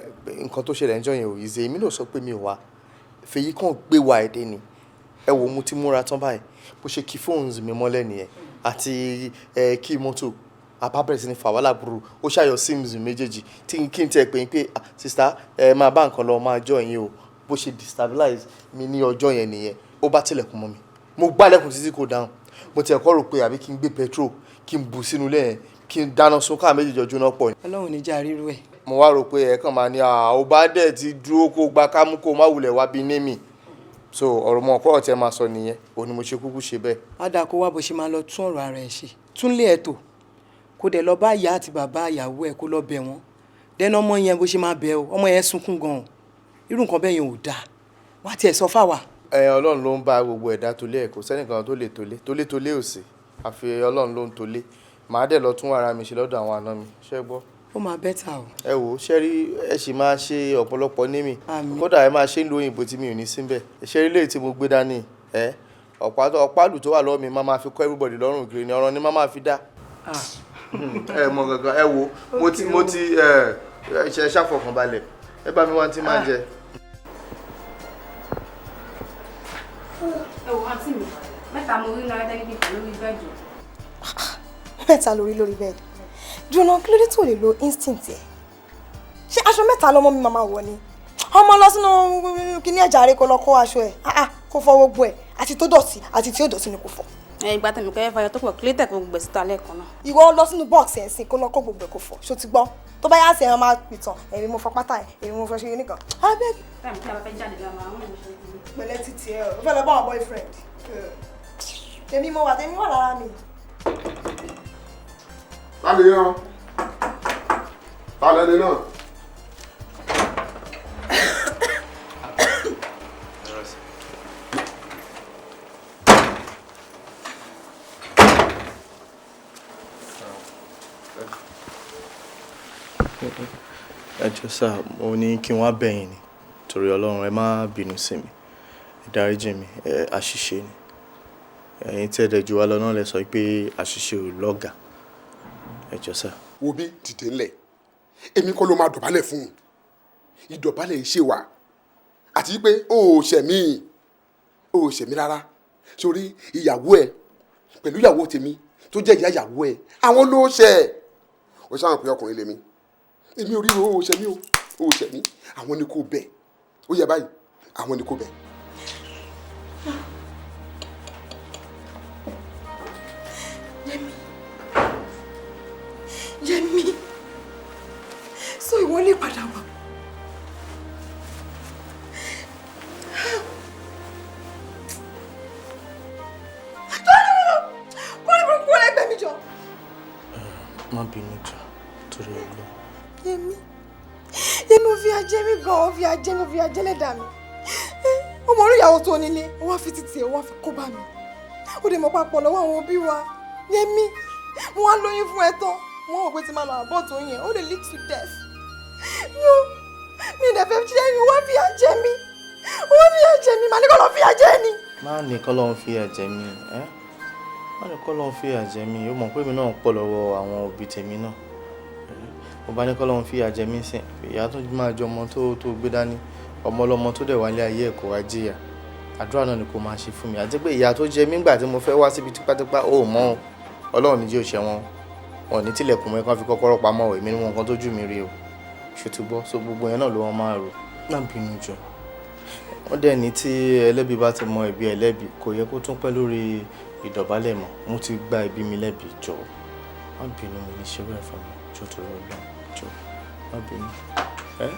nǹkan tó ṣẹlẹ̀ níjọ́ yẹn ò easy. Èmi náà sọ pé mi ò wá, Fèyí kàn gbé wa ẹ̀dẹ́ ni. Ẹ wo, mo ti múra tán báyìí, bó ṣe kí fóònù mi mọ́lẹ̀ nìyẹn àti ẹ kí mọ́tò àbá bẹ̀rẹ̀ sí ní fà wàhálà burú. Ó ṣàyọ sims méjèèjì tí kí n tiẹ̀ pè é pé, "Sister, ẹ máa bá nǹkan lọ, máa jọ yín o." Bó ṣe destabilize mi ní ọjọ́ yẹn nìyẹn. Ó bá tilẹ̀kùn mọ́ mi, mo gbálẹ̀kùn títí kò dáhùn. Mo tiẹ̀ kọ́ rò pé àbí kí n gbé petrol kí n bù sínú ilé yẹn, kí n dáná sun káà méjì jọ jóná pọ̀ ni. Ọlọ́run ní já ríru ẹ̀. Mo wá rò pé ẹ kàn máa ní ó bá dẹ̀ ti dúró kó gba kámú kó má wulẹ̀ wá bí némì, so ọ̀rọ̀ mọ̀ ọ̀pọ̀ ọ̀tẹ̀ máa sọ nìyẹn, òun ni mo ṣe kúkú ṣe bẹ́ẹ̀. Á dáa kó wá bó ṣe máa lọ tún ọ̀rọ̀ ara ẹ̀ ṣe, tún lé ẹ̀ tò, kó dẹ̀ lọ bá ìyá àti bàbá ìyàwó ẹ̀, kó lọ bẹ̀ wọ́n dẹ́nu ọmọ yẹn bó ṣe máa bẹ̀ ọ́. Ọmọ yẹn sunkún gan-an, irú nǹkan bẹ́ẹ̀ yẹn ò dáa, wá tiẹ̀ sọ fáwa. Ẹ Ọlọ́run ló ń bá gbogbo ẹ̀dá tó lé ẹ̀, kò sẹ́nìkan tó lè tolé tolé tolé ò sí, àfi Ọlọ́run ló ń tolé. Màá dẹ̀ lọ tún ara mi ṣe lọ́dọ̀ àwọn àna mi, ṣé gbọ́. Ó máa better o. Ẹ wò ó, ṣé rí, ẹ sì máa ṣe ọ̀pọ̀lọpọ̀ ní mi, kódà ẹ máa ṣe ń lo òyìnbó tí mi ò ní síbẹ̀. Ṣé rí léyìí tí mo gbé dání ẹ, ọ̀pá lù tó wà lọ́wọ́ mi, máa fi kọ́ everybody lọ́rùn kiri ni, ọ̀ràn ni máa fi dá. Ẹ mọ gangan, ẹ wo, mo ti ẹ ṣe ṣàfọkànbalẹ̀, ẹ bá mi wá tí máa jẹ. Ẹ wò, àǹtí mi, mẹ́ta mo rí náírà tẹ́lẹ̀ pípa lórí bed. Mẹ́ta lórí bed? Dùnà, kí ló dé tó lè lo instinct ẹ̀? Ṣé aṣọ mẹ́ta lọmọ mi máa wọ̀ ni? Ọmọ lọ sínú kíní ẹ̀jà rẹ, kó lọ kó aṣọ ẹ̀, kó fọ gbogbo ẹ̀, àti tó dọ̀tí àti tí ó dọ̀tí ni kò fọ. Ẹ ìgbà tẹ̀mí kẹ́ fàyọ tó pọ̀ kílé tẹ̀ kó gbogbo ẹ̀ síta lẹ́ẹ̀kan náà. Ìwọ lọ sínú box ẹ̀ sìn, kó lọ kó gbogbo ẹ̀ kó fọ, ṣó ti gbọ́? Tó bá yá sí ẹ̀, máa pìtàn, èmi mo fọ pátá ẹ̀, èmi mo fọ ṣe nìkan. Abeg. Time tí a bá fẹ́ jáde lọ, máa ń mú ṣe. Pẹ̀lẹ́ títí ẹ, o fẹ́ lọ bá àwọn boyfriend. Tèmi mo wà, tèmi wà lára mi. Ta lè yan? Ta lẹni náà? Ẹ jọ̀ọ́ sir, mo ní kí n wá bẹ̀ yín ni, torí Ọlọ́run, ẹ má bínú sí mi, ẹ dáríjì mi, ẹ àṣìṣe ni. Ẹ̀yin tí ẹ dẹ̀ jù wá lọ náà lẹ sọ pé àṣìṣe ò lọ́gàá. Ẹ jọ̀ọ́ sir. Wo bí, dìde ńlẹ̀, èmi kọ́ ló máa dọ̀bálẹ̀ fún un. Ìdọ̀bálẹ̀ yìí ṣe wà àti pé o ò ṣẹ̀ mí, o ò ṣẹ̀ mí rárá. Sórí ìyàwó ẹ pẹ̀lú ìyàwó tèmi tó jẹ́ ìyá ìyàwó ẹ, àwọn ló ṣẹ̀. O ṣáà pé ọkùnrin lèmi, èmi ò ríro. O ò ṣẹ̀ mí o, o ò ṣẹ̀ mí. Àwọn ni kò bẹ̀, ó yẹ báyìí, àwọn ni kò bẹ̀. Yẹmi, Yẹmi, so ìwọ lè padà wá. Kó lè burúkú lẹ́gbẹ̀ẹ́ mi jọ. Má bínú jọ, torí Ọlọ́run. Yẹmi, Yẹmi, ó fi ajé mi gan, ó fi ajé mi, ó fi ajé lẹ́dàá mi. Ọmọ orí ìyàwó tó nílé, ó wá fi títì ẹ̀, ó wá fi kó bá mi. Ó dẹ̀ mọ̀ papọ̀ lọ́wọ́ àwọn òbí wa. Yẹmi, mo wá lóyún fún ẹ tán. Mo wọ́n pé tí máa lọ àbọ̀ tó yẹn, ó lè lead to death. Mi Mi ì dẹ̀ fẹ́ ṣe é, wọ́n fìyà jẹ mí. Wọ́n fìyà jẹ mí, màá ní kọ́ lọ fìyà jẹ ni. Má ní kọ́ ló ń fìyà jẹ mí, ẹ́? Má ní kọ́ ló ń fìyà jẹ mí. Ó mọ̀ pé èmi náà ń pọ̀ lọ́wọ́ àwọn òbí tèmi náà. Mo bá ní kọ́ ló ń fìyà jẹ mí sìn. Ìyá tó máa jẹ ọmọ tó gbé dání, ọmọ ọlọ́mọ tó dẹ̀ wálé ayé ẹ̀ kó wá jìyà. Àdúrà náà ni kò máa ṣe fún mi. Àti pé ìyá tó jẹ mí ńgbà tí mo fẹ́ wá síbi tipátipá, ó mọ̀ ọ́. Ọlọ́run ní jẹ́ òṣè wọn. Wọn ò ní tilẹ̀kùn mọ́ ẹ kán fi kọ́kọ́rọ́ pamọ́ o. Èmi ni wọn nǹkan tó jù mí rí o. Ṣètùgbọ́, so gbogbo yẹn náà ló wọ́n máa rò. Má bínú jọ. Wọ́n dẹ̀ ní tí ẹlẹ́bi bá ti mọ ẹ̀bi ẹlẹ́bi, kò yẹ kó tún pẹ́ lórí ìdọ̀bálẹ̀ mọ́. Mo ti gba ẹ̀bi mi lẹ́bi, jọ. Má bínú, mi ní ṣe bẹ́ẹ̀ fún mi. Jọ torí Ọlọ́run, jọ. Má bínú. Ẹ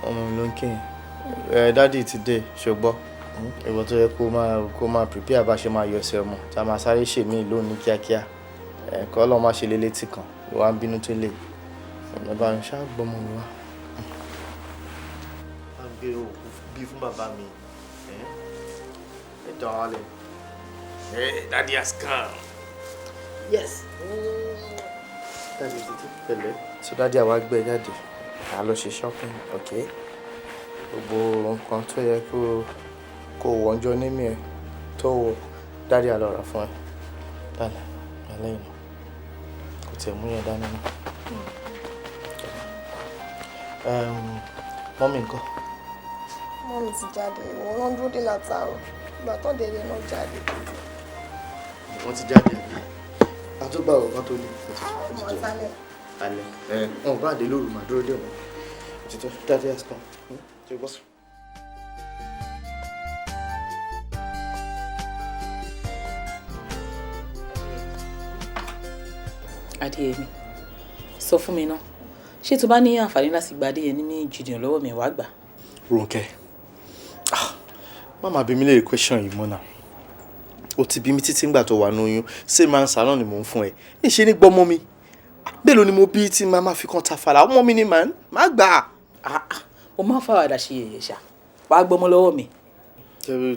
ọmọ mi ló ń kí yẹn. Ẹ dádì ti dé, ṣùgbọ́n ìwọ tó yẹ kó máa prepare bá ṣe máa yọ ẹsẹ̀ ọmọ tá a máa sáré ṣe mí lónìí kíákíá. Ẹ kọ́ Ọlọ́run má ṣe lé létí kan, ìwà ń bínú tó lè. Ọ̀nà bá ń ṣá gbọ́mọ mi wá. Má gbé òkú bí fún bàbá mi. Ẹ darling. Hey, daddy has come. Yes. Daddy ti dé. Pẹ̀lẹ́. So daddy àwa gbé ẹ jáde. À lọ ṣe shopping, okay? Gbogbo nǹkan tó yẹ kó wọ̀ ọjọ́ nímì ẹ̀ tó wọ̀, daddy á lọ rà fún ẹ. Darling, alẹ́ yìí nà. Kò tiẹ̀ mú yẹn dání náà. Mummy ńkọ́? Mummy ti jáde, ìwọ náà dúró dé látàárọ̀. Ìgbà tó dé ilé náà jáde. Wọ́n ti jáde àbí? Àtúgbà ọ̀kan tó ní. Ọmọ sálẹ̀. Alẹ́. Ẹ wọn ò bá dé lóru, màá dúró dé wọn. Òtítọ́, daddy has come. Ṣé o gbọ́? Adéyẹmí, sọ fún mi náà, ṣé tó bá ní àǹfààní láti gba Adéyẹmí ní jìnnà lọ́wọ́ mi, wàá gbà? Rónkẹ́, má máa bi mí léèrè question yìí mọ́ náà. O ti bí mi títí ngbà tó wà ní oyún, ṣé máa ń sá náà ni mò ń fún ẹ? Níṣe ní gbọ́mọ mi. Mélòó ni mo bí tí màá máa fi kan ta fàlà? Ọmọ mi ni màá má gbà. O máa ń fàwàdà ṣe yẹ̀yẹ̀ ṣá, wàá gbọ́mọ lọ́wọ́ mi.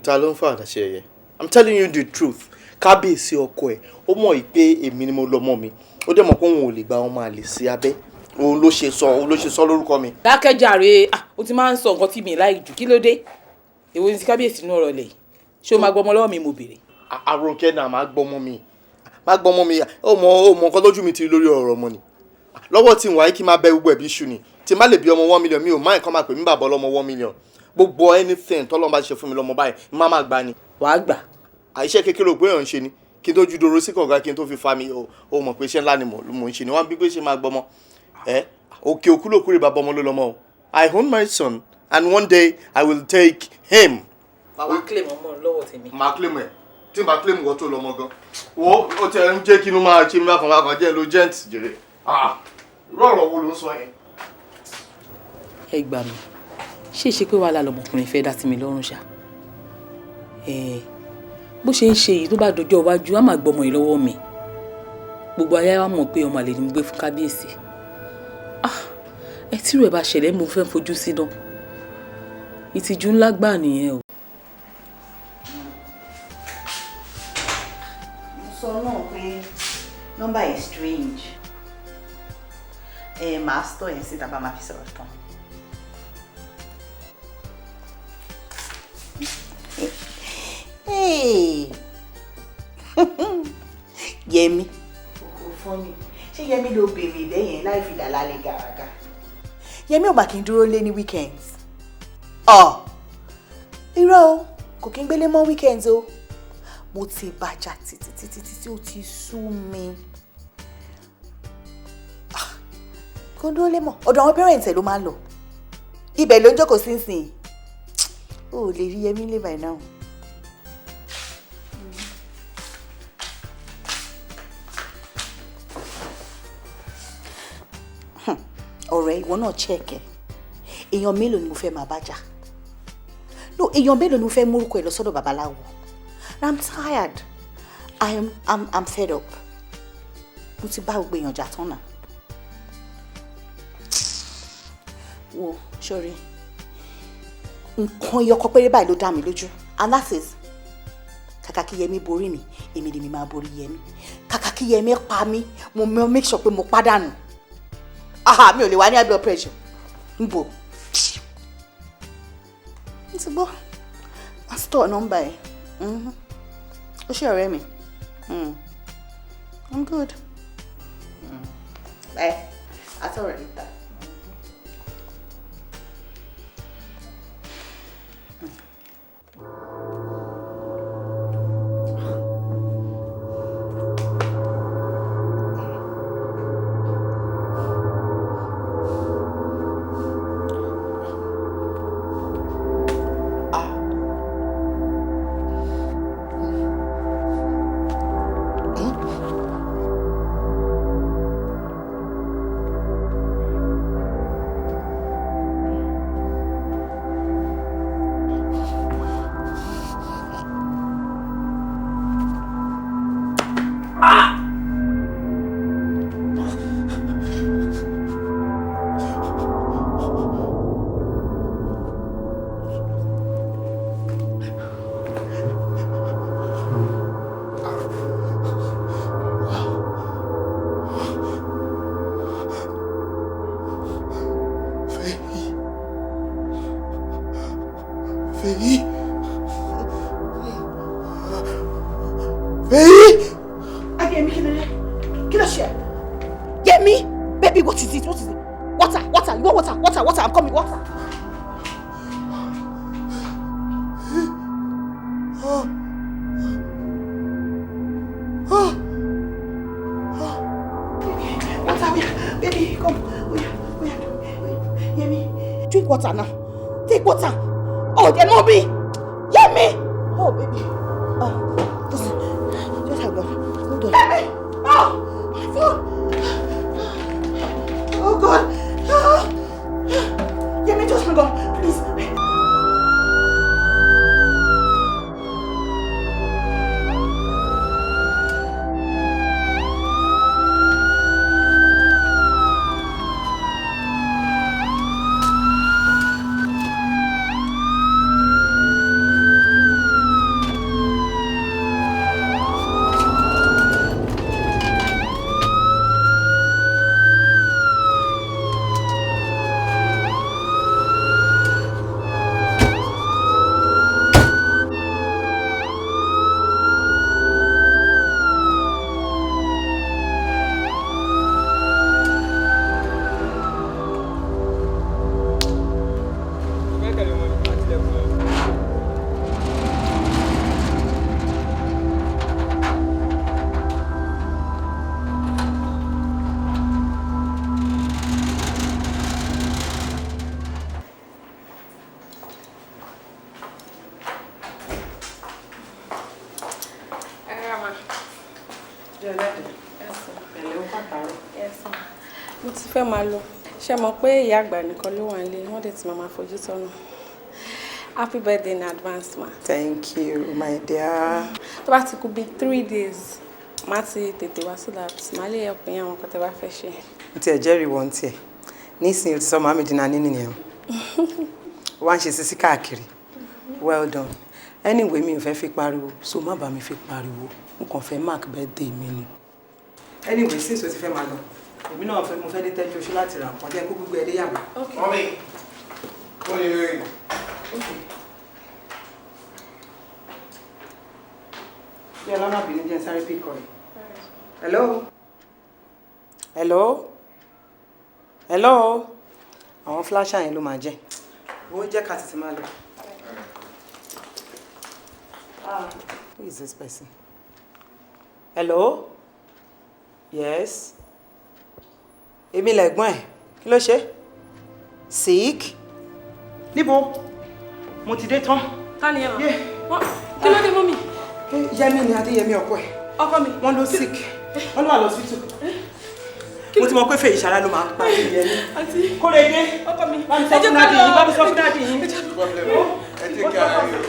Ta ló ń fàwàdà ṣe yẹ̀yẹ́? I'm telling you the truth. Kábíyèsí ọkọ ẹ̀, ó mọ̀ pé èmi ni mo lọ́mọ mi. Ó dẹ̀ mọ̀ pé òun ò lè gba ọmọ àlè sí abẹ́. Òun ló ṣe sọ lórúkọ mi. Dákẹ́jàre, o ti máa ń sọ nǹkan tí mi láì jù. Kí ló dé? Èwo ni ti kábíyèsí inú ọ̀rọ̀ lẹ̀ yìí? Ṣé o máa gbọ́mọ lọ́wọ́ mi, mo béèrè? Àròkẹ́ náà, máa gbọ́mọ mi, máa gbọ́mọ mi. Ó mọ nǹkan lójú mi ti rí lórí ọ̀rọ̀ ọmọ ni. Lọ́wọ́ tí ń wáyé kí n máa bẹ gbogbo ẹ̀bí iṣu ni. Tí n bá lè bí ọmọ 1 million, mi ò má nǹkan máa pè mí bàbá ọlọ́mọ 1 million. Gbogbo anything tọ́lọ́run bá ṣe fún mi lọ́mọ báyìí, má máa gbà ni. Wàá gbà. Àìṣe kékeré òpó èèyàn ń ṣe ni. Kí n tó ju doro sí kànga, kí n tó fi fa mi, ó mọ̀ pé iṣẹ́ ńlá ni mò ń ṣe ni. Wọ́n bí pé ṣe máa gbọ́mọ. Ẹ òkè òkú lòkú rè, bàbá ọmọ ló lọ́mọ o. I own my son and one day I will take him. Màá claim ọmọ lọ́wọ́ tèmi. Màá claim ẹ̀ tí n bá claim wọ́n tó lọ́mọ gan. Wo, ó tẹ ń jẹ́ kí inú máa ṣe mí bákan bákan, jẹ́ ló gent jèrè. Irú ọ̀rọ̀ wo ló ń sọ yẹn? Ẹ gbà mí, ṣé ṣe pé wàhálà lọmọkùnrin fẹ́ dá sí mi lọ́rùn ṣá? Bó ṣe ń ṣe yìí, tó bá dọjọ́ iwájú, á máa gbọmọ yìí lọ́wọ́ mi. Gbogbo ayé wa mọ̀ pé ọmọ àlè ni mo gbé fún kábíyèsí. Ẹ tí rẹ̀ bá ṣẹlẹ̀, mo fẹ́ fojú sí náà, ìtìjú ńlá gbà nìyẹn o. Mo sọ náà pé nọ́mbà yìí strange. Ẹ máa store yẹn síta bá máa fi sọ̀rọ̀ tán. Hey. Yẹmi. Kò fọ́ mi. Ṣé Yẹmi ló béèrè bẹ́yẹn láì fi dà lálẹ́ gàràgà? Yẹmi ò bá kí n dúró lé ní weekends. Ọ̀ irọ́ o, kò kí n gbélé mọ́ weekends o. Mo ti bàjá títí títí títí, ó ti sú mi. Kò dúró lé mọ́. Ọ̀dọ̀ àwọn parents ẹ̀ ló máa ń lọ. Ibẹ̀ ló ń jókòó sínsìn. O ò lè rí Yẹmi lé by now. Ọ̀rẹ́, ìwọ náà check ẹ̀. Èèyàn mélòó ni mo fẹ́ máa bá jà? No, èèyàn mélòó ni mo fẹ́ múrúkọ ẹ̀ lọ sọ́dọ̀ babaláwo? I'm tired. I'm fed up. Mo ti bá gbogbo èèyàn jà tán náà. Wo, sori, nǹkan ẹyọkọ péré báyìí ló dá mi lójú, and that is, kàkà kí Yẹmi borí mi, èmi lèmi máa borí Yẹmi. Kàkà kí Yẹmi pa mí, mo make sure pé mo pàdánù. Aha, mi ò lè wá ní high blood pressure n bò. Mo ti gbọ́. Má store nọ́mbà ẹ̀. Ó ṣe ọ̀rẹ́ mi. I'm good. Bye. I'll tell her later. Fèyí. Fèyí. Adéyẹmí, kí ló dé? Kí ló ṣe? Yẹmí, baby, what is it? What is it? Water, water, you want water, water, water, I'm coming, water. Water, oya, baby, come, oya, oya, oya, Yẹmí, drink water now. Take water. Oh, they know me. Yẹmí. Oh, baby. Oh, just hang on. Hold on. Yẹmí. Oh, my phone. Oh, God. Oh. Yẹmí, just hang on, please. Mo ti fẹ́ máa lọ. Ṣé mọ̀ pé ìyá àgbà nìkan ló wà nílé, wọ́n dẹ̀ ti máa fojú sọ́nà. Happy birthday in advance, ma. Thank you, my dear. Tó bá ti kù bí 3 days, má ti tètè wá so that màá lè help yín àwọn nǹkan tẹ́ bá fẹ́ ṣe. Mo tiẹ̀ jẹ́rìí wọ́n tiẹ̀. Nísìnyí o ti sọ màmí di nání nìyẹn. Wá ń ṣe sisi káàkiri. Well done. Anyway, mi ò fẹ́ fi pariwo, so má bá mi fi pariwo. Mo kàn fẹ́ mark birthday mi ni. Anyway, since o ti fẹ́ máa lọ, èmi náà fẹ́ mo fẹ́ dé tẹ́jú oṣù láti ra nǹkan jẹ́ kó gbogbo ẹ dé yàrá. Mummy, mo lè rí. Bí ọlọ́mọ bínú jẹ́ sáré bí kọ́ ẹ̀. Hello? Hello? Hello? Àwọn flasher yẹn ló máa jẹ́. Wo jẹ́ ká tètè máa lọ. Ah, who is this person? Hello? Yes? Èmi lẹ̀gbọ́n ẹ̀. Kí ló ṣe? Sick? Níbo? Mo ti dé tán. Ta ni ẹ mà? Kí ló dé, mummy? Yẹmí ni, Adéyẹmí ọkọ ẹ̀. Ọkọ mi. Wọ́n ló sick. Wọ́n ló wà lọ́sítù. Mo ti mọ̀ pé Fèyí Ṣara ló máa ń pa Yẹmí. Àǹtí. Kórèdé. Ọkọ mi. Bá mi sọ fún daddy yín. Bá mi sọ fún daddy yín. Ẹ take care ara yín.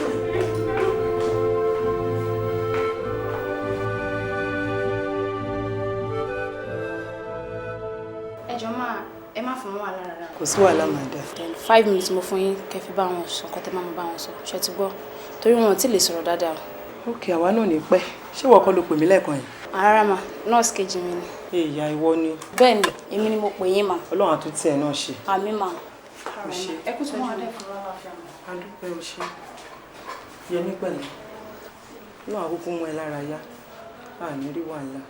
Ẹ jọ̀ọ́ máa, ẹ má fún wọn wàhálà rárá. Kò sí wàhálà, máa dà. Then 5 minutes mo fún yín kẹ́ fi bá wọn sọ nǹkan tẹ́ máa bá wọn sọ. Ṣé ti gbọ́? Torí wọn ò tí ì lè sọ̀rọ̀ dáadáa o. Ok, àwa náà ní pẹ́. Ṣé ìwọ kọ́ ló pè mí lẹ́ẹ̀kan yìí? Rárá mà, nọ́ọ̀sì kejì mi ni. Ìyá, ìwọ ni. Bẹ́ẹ̀ ni, èmi ni mo pè yín mà. Ọlọ́run àtúntì ẹ̀ náà ṣe. Àmín mà. Ó ṣe. Ẹ kú tọ́jú. Adúpẹ́ o ṣe. Yẹmí pẹ̀lẹ́. Náà àkókò mú ẹ lára yá. A ní rí wàhálà.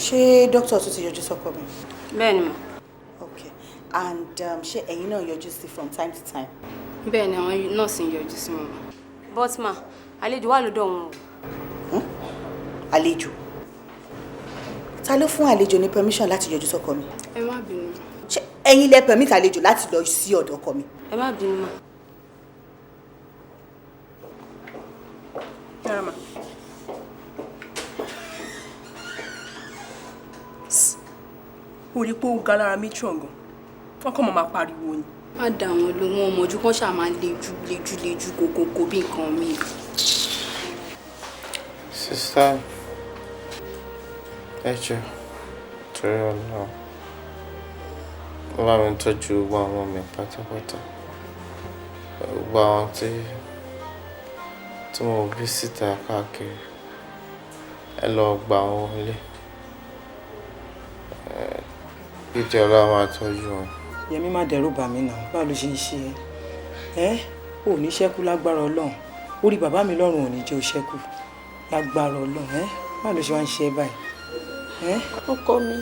Ṣé dókítà tún ti yọjú sọ́kọ mi? Bẹ́ẹ̀ ni mà. Okay, and ṣé ẹ̀yin náà yọjú sí from time to time? Bẹ́ẹ̀ ni, àwọn nọ́ọ̀sì ń yọjú sí wọn. But ma, àlejò wà lọ́dọ̀ wọn o. Àlejò? Ta ló fún àlejò ní permission láti yọjú sọ́kọ mi? Ẹ má bínú. Ṣé ẹ̀yin lẹ permit àlejò láti lọ sí ọ̀dọ̀ ọkọ mi? Ẹ má bínú mà. Yàrá mà. Ó rí pé ó ga lára matron gan, wọn kàn máa pariwo ni. Má dà wọn lóhùn, ọmọ ojú kan ṣáà máa lejú lejú lejú kòkòkò bí nǹkan mi. Sister, ẹ jọ̀ọ́, torí Ọlọ́run, ó bá mi tọ́jú gbogbo àwọn ọmọ mi pátápátá, gbogbo àwọn tí mo bí síta káàkiri, ẹ lọ gbà wọ́n wọlé. Kíkẹ́ Ọlọ́run máa tọ́jú wọn. Yẹmí, má dẹ́rù bà mí náà. Báwo ló ṣe ń ṣe ẹ́? Ẹ́ ò ní ṣẹ́kù lágbára Ọlọ́run. Orí bàbá mi lọ́rùn ò ní jẹ́ ó ṣẹ́kù lágbára Ọlọ́run. Ẹ́, báwo ló ṣe wá ń ṣe ẹ́ báyìí? Ẹ́. Ọkọ mi,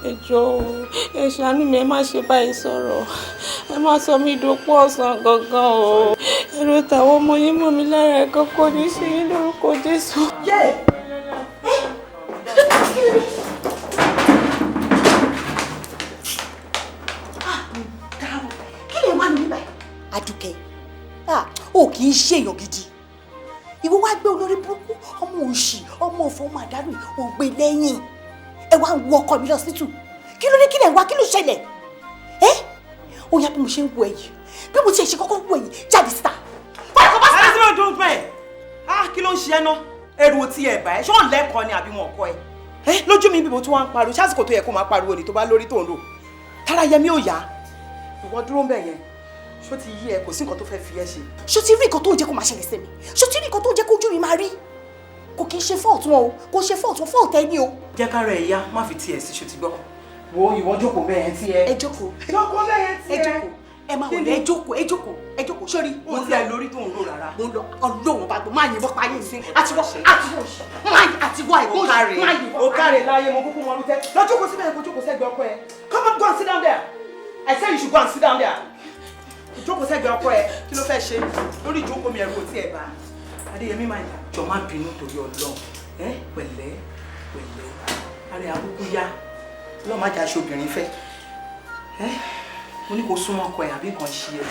ẹ jọ̀ọ́, ẹ ṣàánú mi, ẹ má ṣe báyìí sọ̀rọ̀. Ẹ má sọ mí dopó ọ̀sán gangan o. Ẹ̀rọ tàwọn ọmọ yín mọ̀ mí lára ẹ̀ kọ́kọ́ ní ṣe yín lórúkọ Jésù. Kí lè wá ní báyìí? Adùkẹ́, ah, o kì í ṣèyàn gidi. Ìwọ wá gbé olórí burúkú, ọmọ òṣì, ọmọ òfò, ọmọ àdánù, ò gbé lẹ́yìn. Ẹ wá ń wo ọkọ mi lọ́sítù. Kí ló ní? Kí lè wá? Kí ló ṣẹlẹ̀? Ẹ ó yá, bí mo ṣe ń wo ẹ yìí, bí mo ti ṣe kọ́kọ́ wo ẹ yìí, jáde síta. Àdé tí wọ́n dún bẹ́ẹ̀. Ah, kí ló ń ṣe ẹ́ ná? Ẹrù ò tiẹ̀ bá ẹ. Ṣé wọ́n lẹ́kọ̀ọ́ ni àbí wọn kọ́ ẹ? Ẹ lójú mi bíbo tí wọ́n ń pariwo, ṣásìkò tó yẹ kó máa pariwo ni tó bá lórí tó ń lò. Tára Yẹmí ò yá. Ìwọ dúró ń bẹ̀ yẹn. Ṣó ti yí ẹ? Kò sí nǹkan tó fẹ́ fi ẹ́ ṣe. Ṣó ti rí nǹkan tó ń jẹ́ kó máa ṣẹlẹ̀ sí mi? Ṣó ti rí nǹkan tó ń jẹ́ kójú mi máa rí? Kò kí ń ṣe fault wọn o, kò ṣe fault wọn, fault ẹ ní o. Jẹ́ kára ẹ̀ yá, má fi tiẹ̀ sí, ṣó ti gbọ́? Wo, ìwọ jókòó bẹ́ẹ̀ yẹn tí ẹ. Ẹ jókòó. Jókòó bẹ́ẹ̀ yẹn tí Ẹ ẹ. jókòó. Ẹ máa wọlé, ẹ jókòó, ẹ jókòó, ẹ jókòó. Sórí. Ó tiẹ̀ lórí tó ń rò rárá. Mo ń lọ, Ọlọ́run bá gbọ́, máa yìnbọn pa yín sí. Àtiwọ́, àtiwọ́, máa àtiwọ́ àìgbọ́n, máa yìnbọn. Ó káre láyé, mo kúkú mọ ọdún tẹ. Lọ jókòó síbẹ̀, kó jókòó sẹ́gbẹ̀ẹ́ ọkọ ẹ. Come on, go and sit down there. I said you should go and sit down there. Jókòó sẹ́gbẹ̀ẹ́ ọkọ ẹ. Kí ló fẹ́ ṣe? Lórí ìjókòó mi, ẹ̀rù ò tiẹ̀ bá. Adéyẹmí máa yà. Jọ, má bínú torí Ọlọ́run. Ẹ pẹ̀lẹ́, pẹ̀lẹ́. Ara ẹ̀ àkókò yá. Ọlọ́run má jẹ́ aṣọ obìnrin fẹ́. Ẹ mo ní kó súnmọ́ ọkọ ẹ̀, àbí nǹkan ṣe ẹ.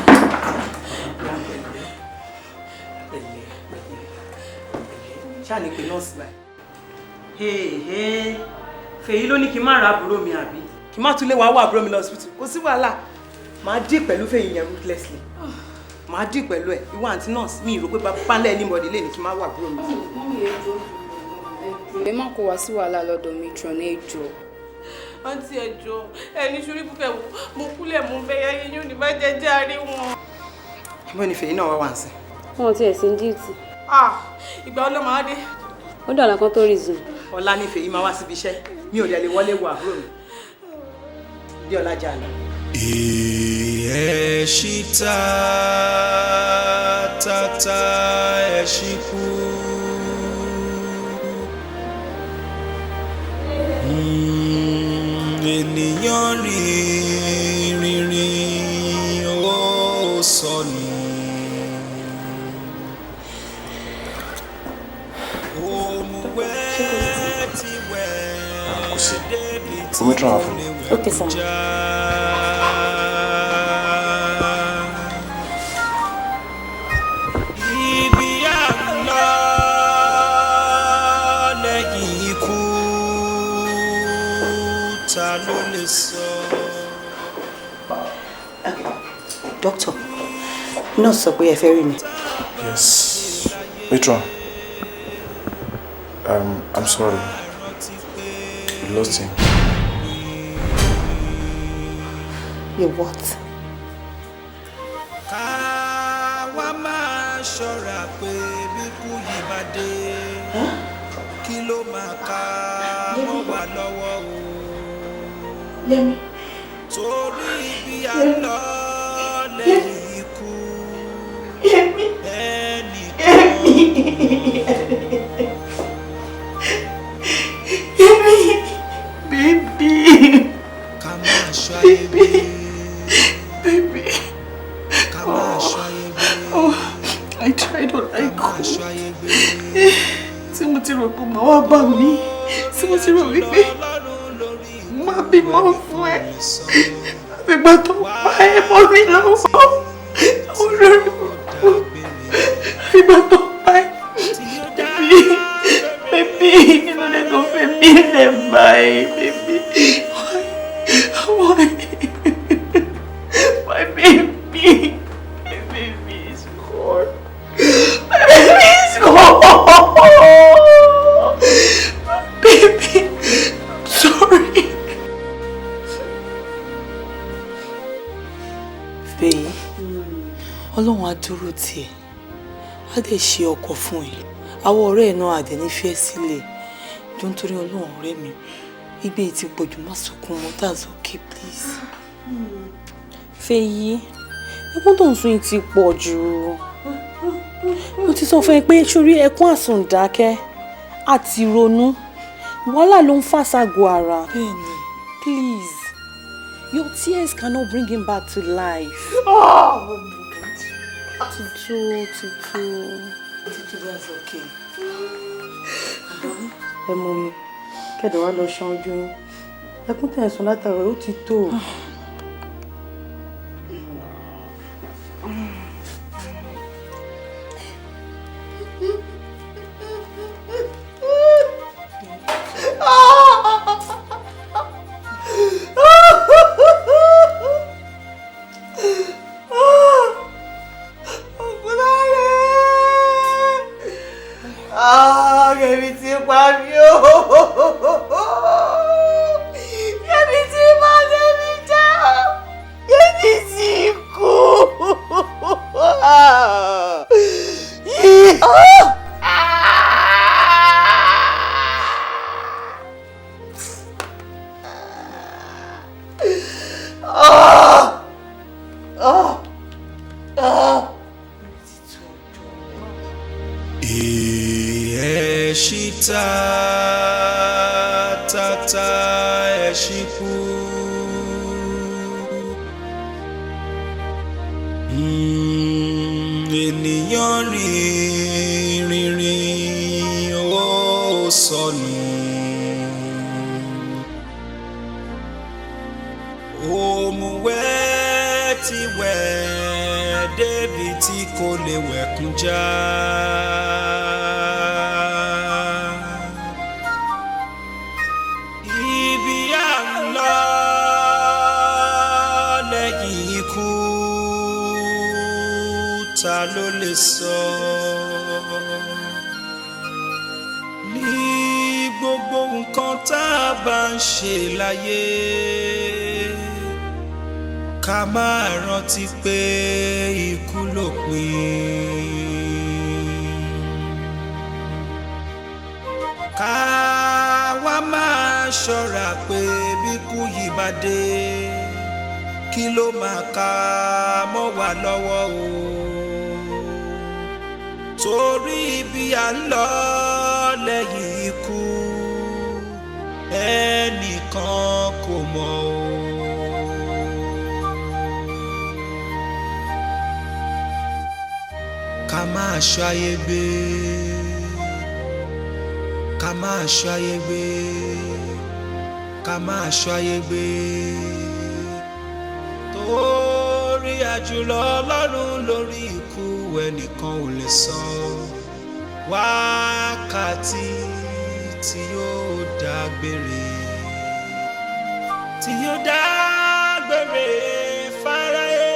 Pẹ̀lẹ́, pẹ̀lẹ́, pẹ̀lẹ́, pẹ̀lẹ́. Ṣáà ní pé nọ́ọ̀sì báyìí. Fèyí ló ní kí n má ra àbúrò mi, àbí kí n má tún lé wàá wá àbúrò mi lọ hospital. Kò sí wàhálà, màá dì pẹ̀lú Fèyí yẹn ruthlessly, màá dì pẹ̀lú ẹ̀. Ìwọ àǹtí nọ́ọ̀sì, mi rò pé bàbá anybody lè ní kí n má wá àbúrò mi. Ẹ má kó wá sí wàhálà lọ́dọ̀ matron, ẹ jọ̀ọ́. Àǹtí, ẹ jọ̀ọ́, ẹni sórí púpẹ̀ wò, mo kúlẹ̀ mú bẹ́ẹ̀ yá yín yóò ní bá jẹ́ àárín wọn. Bó ni Fèyí náà wá wà ń sìn? Wọn ò tiẹ̀ sí ní duty. Ah, ìgbà ọlọ́mọ á dé. Ó dọ̀là kan tó resume. Ọlá ní Fèyí máa wá síbi iṣẹ́, mi ò dẹ̀ lè wọlé wo àbúrò mi dé ọlá jà lọ. Ẹ̀ṣí ta ta ta, ẹ̀ṣí kú. Ènìyàn rìn rìn rìn, ó sọnù. Òmùwẹ̀ ti wẹ̀ Kò sí. débi tí Omi tún wà fún mi. Ok sir. já. Ibi à ń lọ lẹ́yìn ikú, ta ló lè sọ? Doctor, nurse sọ pé ẹ fẹ́ rí mi. Yes. Matron, I'm sorry. We lost him. You what? Ká wá máa ṣọ́ra pé bí kú yìí bá dé, kí ló máa ká mọ́ wa lọ́wọ́ o. Yẹmi. Torí ibi à ń lọ lẹ́yìn ikú. Yẹmi. Ẹnìkan. Yẹmi. Baby. Ká máa ṣọ́ ayé gbé. Baby. Ká máa ṣọ́ ayé gbé. Oh, I tried all I could. Tí mo ti rò pé màá wá bá mi, tí mo ti rò wípé má bímọ fún ẹ, àfìgbà tó pa ẹ mọ́ mi lọ́wọ́, olórí burúkú, àfìgbà tó pa ẹ, baby, baby, kí ló dé tó fẹ́ mí lẹ̀ báyìí, baby, why, my baby, my baby is gone, my baby is gone. Baby, I'm sorry. Fèyí, Ọlọ́run á dúró tiẹ̀, á dẹ̀ ṣe ọkọ fún ẹ. Àwọn ọ̀rẹ́ ẹ̀ náà á dẹ̀ ní fi ẹ́ sílẹ̀. Jọ̀ọ́ nítorí Ọlọ́run ọ̀rẹ́ mi, igbe yìí ti pọ̀jù, má sunkún mọ́, that's okay please. Fèyí, ẹkún tó ń sun yìí ti pọ̀ jù. Mo ti sọ fún ẹ pé sórí ẹkún àsùndákẹ́ àti ronú wàhálà ló ń fà ságọ́ ara. Bẹ́ẹ̀ni. Please, your tears cannot bring him back to life. Títú, títú. Títú, that's okay. Ẹ mú mi kẹ́dọ̀ wá lọ ṣan ojú yín, ẹkún tẹ̀ ń sun látara ó ti tó. Yẹmi ti pa mí o. Yẹmi ti bà tèmi jẹ́. Yẹmi ti kú. Ẹ̀ṣíta tata ẹ̀ṣíkú. Ènìyàn rìn rìn rìn ó sọnù. Òmùwẹ̀ ti wẹ̀ débi tí kò lè wẹ̀kún já. Ibi à ń lọ lẹ́yìn ikú ta ló lè sọ? Ní gbogbo nǹkan tá a bá ń ṣe láyé, ká máa rántí pé ikú lópin. Ká wá máa ṣọ́ra pé bí kú yìí bá dé, kí ló máa ká mọ́ wa lọ́wọ́ o. Torí ibi à ń lọ lẹ́yìn ikú, ẹnìkan kò mọ̀ o. Ká máa ṣọ́ ayé gbé, ká máa ṣọ́ ayé gbé, ká máa ṣọ́ ayé gbé. Torí àjùlọ Ọlọ́run lórí ikú ẹnìkan ò lè sọ wákàtí tí yóò dágbére, tí yóò dágbére fáráyé.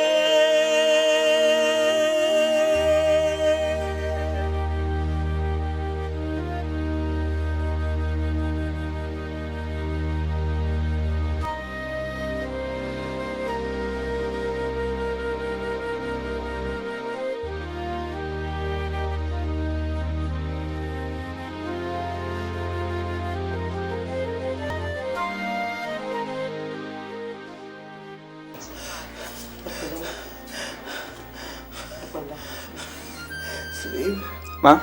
Ṣùgbọ́n Ma?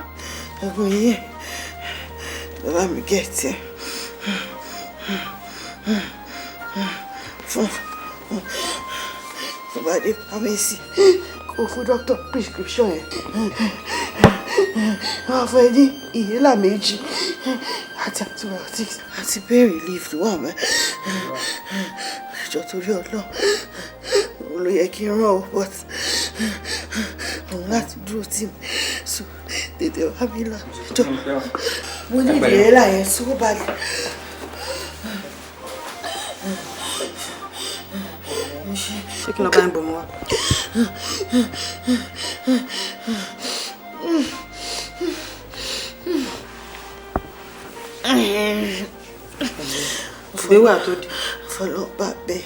Ẹ̀gbọ́n yìí bàbá mi gẹ̀ẹ́tì ẹ̀ fún tó bá dé pharmacy kó fún doctor prescription yẹn, wọ́n á fún ẹ ní inhaler 2 àti antibiotics àti pain relief tó wà mẹ́. Ìjọ torí Ọlọ́run, òun ló yẹ kí n rán o, but òun láti dúró tì mí, so tètè wá mi lọ. Jọ, mo ní inhaler yẹn so badly. Ṣé kí n lọ bá ń bomi wá? Ìgbéwà tó dé. Fọlọ́pàá bẹ́ẹ̀.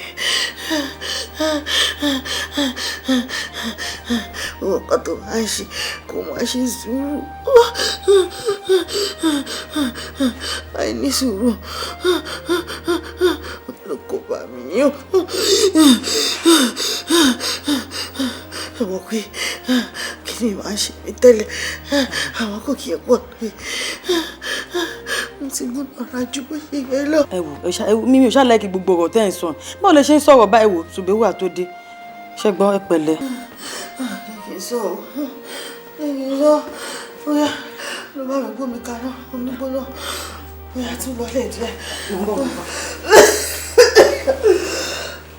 Nǹkan tó bá ń ṣe kó máa ṣe sùúrù. Àìní sùúrù ló kó bá mi yàn. Ẹ mọ̀ pé kí ni màá ṣe mí tẹ́lẹ̀, àwọn kò kí ẹ pọ̀ pé mo ti gbọ́dọ̀ ra ju bó ṣe yẹ lọ. Ẹ wò ẹ, mímí ò ṣàlàyé gbogbo ọ̀rọ̀ tẹ́ ẹ̀ ń sọ. Báwo lẹ ṣe ń sọ̀rọ̀ báyìí? Wò Ṣùgbẹ́wà tó dé, ṣẹ́gbọ́n, ẹ pẹ̀lẹ́. Kì í sọ ọ́, kì í sọ bóyá ló bá mi gbómi kaná, omi gbóná, bóyá tún lọlé díẹ̀.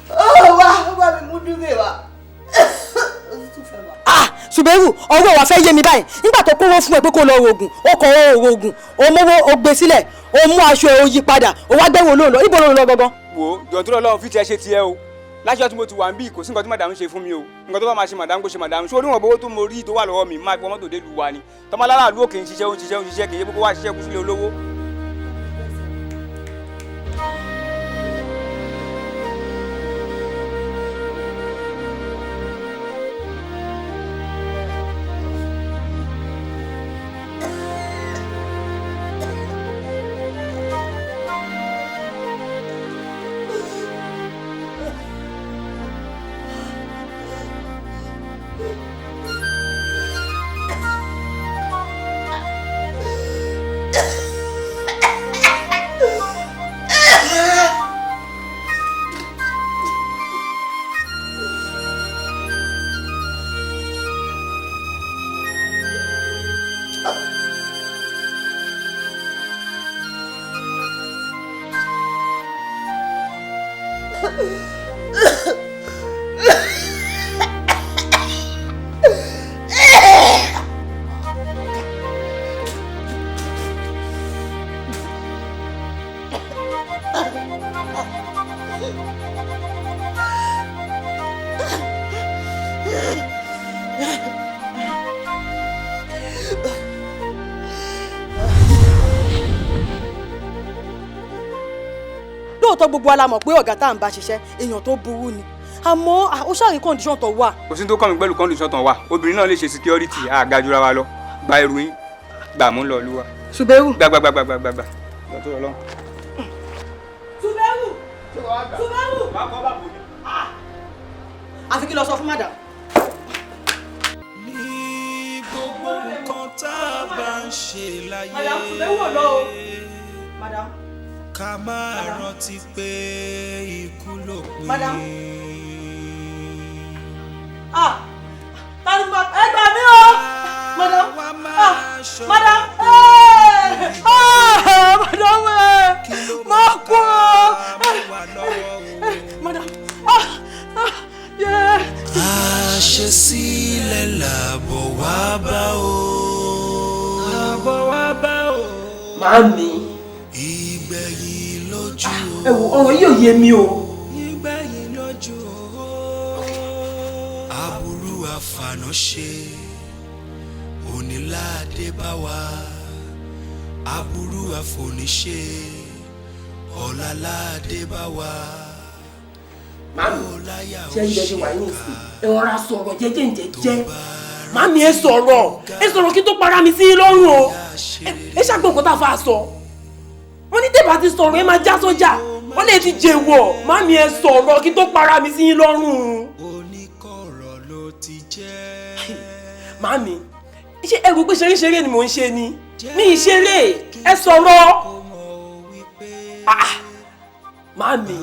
Ó wá, ó bá mi mú dúbẹ̀ wá. Ṣùgbẹ́rù, ọwọ́ wa fẹ́ yé mi báyìí. Nígbà tó kówó fún ẹ pé kó lọ rògùn, ó kọ̀ ọ́ rògùn, ó mówó, ó gbé sílẹ̀, ó mú aṣọ ẹ̀, ó yí padà, ó wá gbẹ́wò lóun lọ. Ibo lóun lọ gangan? Wo jọ̀ọ́ tó lọ́wọ́ fi tiẹ̀ ṣe tiẹ̀ o. Láṣọ tí mo ti wà ń bí, kò sí nǹkan tí madam ṣe fún mi o. Nǹkan tó bá máa ṣe madam, kó ṣe madam. Ṣé oníwọ̀n owó tó mo rí tó wà lọ́wọ́ mi, máa fi mọ́tò dé lu wa ni tọmọlára àlú òkè ń ṣiṣẹ́, ó ń ṣiṣẹ́, ó ń ṣiṣẹ́, kì í ṣe gbogbo wa ṣiṣẹ́ kú sílé olówó. Lóòótọ́ gbogbo wa la mọ̀ pé ọ̀gá tá à ń bá ṣiṣẹ́, èèyàn tó burú ni, àmọ́ ó ṣàrí condition tó wà. Kò sí tó kàn mí pẹ̀lú condition tó wà. Obìnrin náà lè ṣe security, àgàjura wa lọ. Gba ẹrù yín, gbà mú lọ lúwa. Ṣùbẹ́rù. Gbà gbà gbà gbà gbà gbà lọ́tọ́ Ọlọ́run. Ṣùbẹ́rù, Ṣùbẹ́rù. Àfi kí lọ sọ fún madam. Ní gbogbo nǹkan tá a bá ń ṣe láyé. Madam, Ṣùbẹ́rù ò lọ o. Madam. Ká máa rántí pé ikú ló pin. Madam. Ah, tani ma ẹ gbà mí o. Madam. Ah, madam. Ah, madam ẹ. Mo kú o. Madam. Ah, ah, yeah. Àṣesílẹ̀ làbọ̀ wá bá o. Làbọ̀ wá bá o. Màámi. Ìgbẹ̀yìn lójú o. Ẹ wo, ọ̀rọ̀ yìí ò yé mi o. Ìgbẹ̀yìn lójú o. Aburú àfànàṣe onílàdé bá wa. Aburú àfòníṣe ọ̀làládé bá wa. Màámi, ṣé ń jẹ́ wà ní ìsìn? Ẹ rọra sọ̀rọ̀ jẹ́jẹ́ jẹ́jẹ́. Màámi, ẹ sọ̀rọ̀, ẹ sọ̀rọ̀ kí tó para mi sí lọ́rùn o. Ẹ ṣàgbọ́n nǹkan tá a fa sọ. Wọ́n ní tẹ́bà ti sọ̀rọ̀, ẹ máa já sọ́jà. Wọ́n lè ti jèwọ̀. Màámi, ẹ sọ̀rọ̀ kí tó para mi sí lọ́rùn. Oníkọ̀rọ̀ ló ti jẹ́. Màámi, Ṣé ẹ rò pé ṣeré-ṣeré ni mò ń ṣe ni? Mi ì ṣeré, ẹ sọ̀rọ̀. Ah, màámi,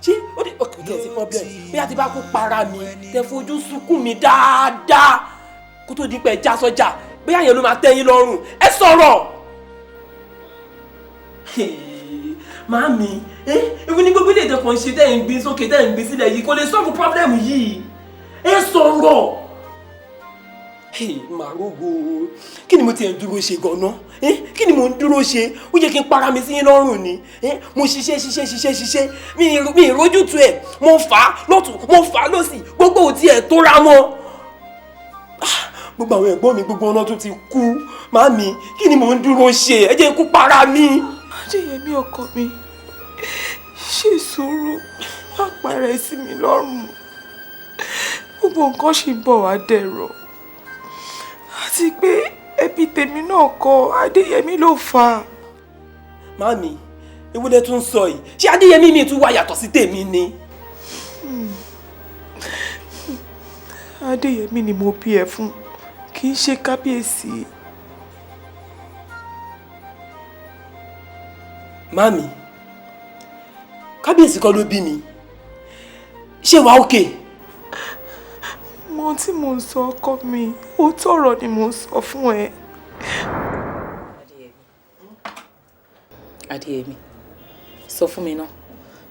ṣé ó dé ọkọ̀ tẹ̀ sí problem? Bóyá ti bá kó para mi, tẹ fojú sunkún mi dáadáa kó tó di pé ẹ já sọ́jà, bóyá yẹn ló máa tẹ́ yín lọ́rùn. Ẹ sọ̀rọ̀. Màámi, ewu ní gbogbo ilé ìtẹ̀kọ̀ ń ṣe tẹ́ ń gbin sókè tẹ́ ń gbin sílẹ̀ yìí kò lè solve problem yìí. Ẹ sọ̀rọ̀. Màrógo, kí ni mo ti ń dúró ṣe gan-an? Kí ni mo ń dúró ṣe? Ó yẹ kí n para mi sí yín lọ́rùn ni. Mo ṣiṣẹ́ ṣiṣẹ́ ṣiṣẹ́ ṣiṣẹ́, mi ìrójútu ẹ̀, mo fà á lọ́tùn, mo fà á lọ́sì, gbogbo òtí ẹ̀ tó ra mọ́. Gbogbo àwọn ẹ̀gbọ́n mi gbogbo ọ̀nà tó ti kú. Màámi, kí ni mo ń dúró ṣe? Ẹ jẹ́ kú para mi. Adéyẹmí ọkọ mi, ṣe sùúrù, má para ẹ sí mi lọ́rùn. Gbogbo nǹkan ṣì ń bọ̀ wá dẹ̀rọ̀. Àti pé ẹbí tèmi náà kọ́ Adéyẹmí ló fà á. Màámi, ewu lẹ tún sọ yìí, ṣé Adéyẹmí mi tún wá yàtọ̀ sí tèmi ni? Adéyẹmí ni mo bí ẹ fún, kì í ṣe kábíyèsí. Màámi, kábíyèsí kọ́ ló bí mi, ṣé wàá òkè? Mo tí mo ń sọ ọkọ mi, òótọ́ ọ̀rọ̀ ni mo ń sọ fún ẹ. Adéyẹmí, sọ fún mi náà,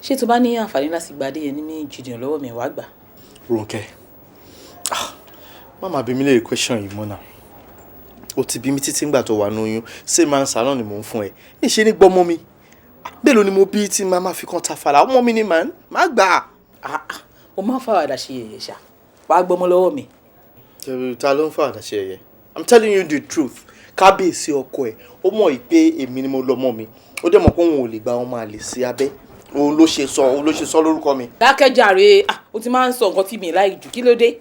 ṣé tó bá ní àǹfààní láti gba Adéyẹmí ní jìnnà lọ́wọ́ mi wàá gbà? Rónkẹ́, má máa bi mí léèrè question yìí mọ́ náà. O ti bí mi títí ngbà tó wà ní oyún, ṣé máa ń sá náà ni mò ń fún ẹ? Níṣe ní gbọ́mọ mi. Mélòó ni mo bí tí màá máa fi kan ta fàlà? Ọmọ mi ni màá gbà. O máa ń fàwàdà ṣe yẹ̀yẹ̀ ṣá. Wàá gbọ́mọ lọ́wọ́ mi. Ta ló ń fàwàdà ṣe yẹ̀yẹ̀? I'm telling you the truth. Kábíyèsí ọkọ ẹ̀, ó mọ̀ pé èmi ni mo lọ́mọ mi. Ó dẹ̀ mọ̀ pé òun ò lè gba ọmọ àlè sí abẹ́. Òun ló ṣe sọ, òun ló ṣe sọ lórúkọ mi. Dákẹ́jàre, o ti máa ń sọ nǹkan tí mi láì jù, kí ló dé?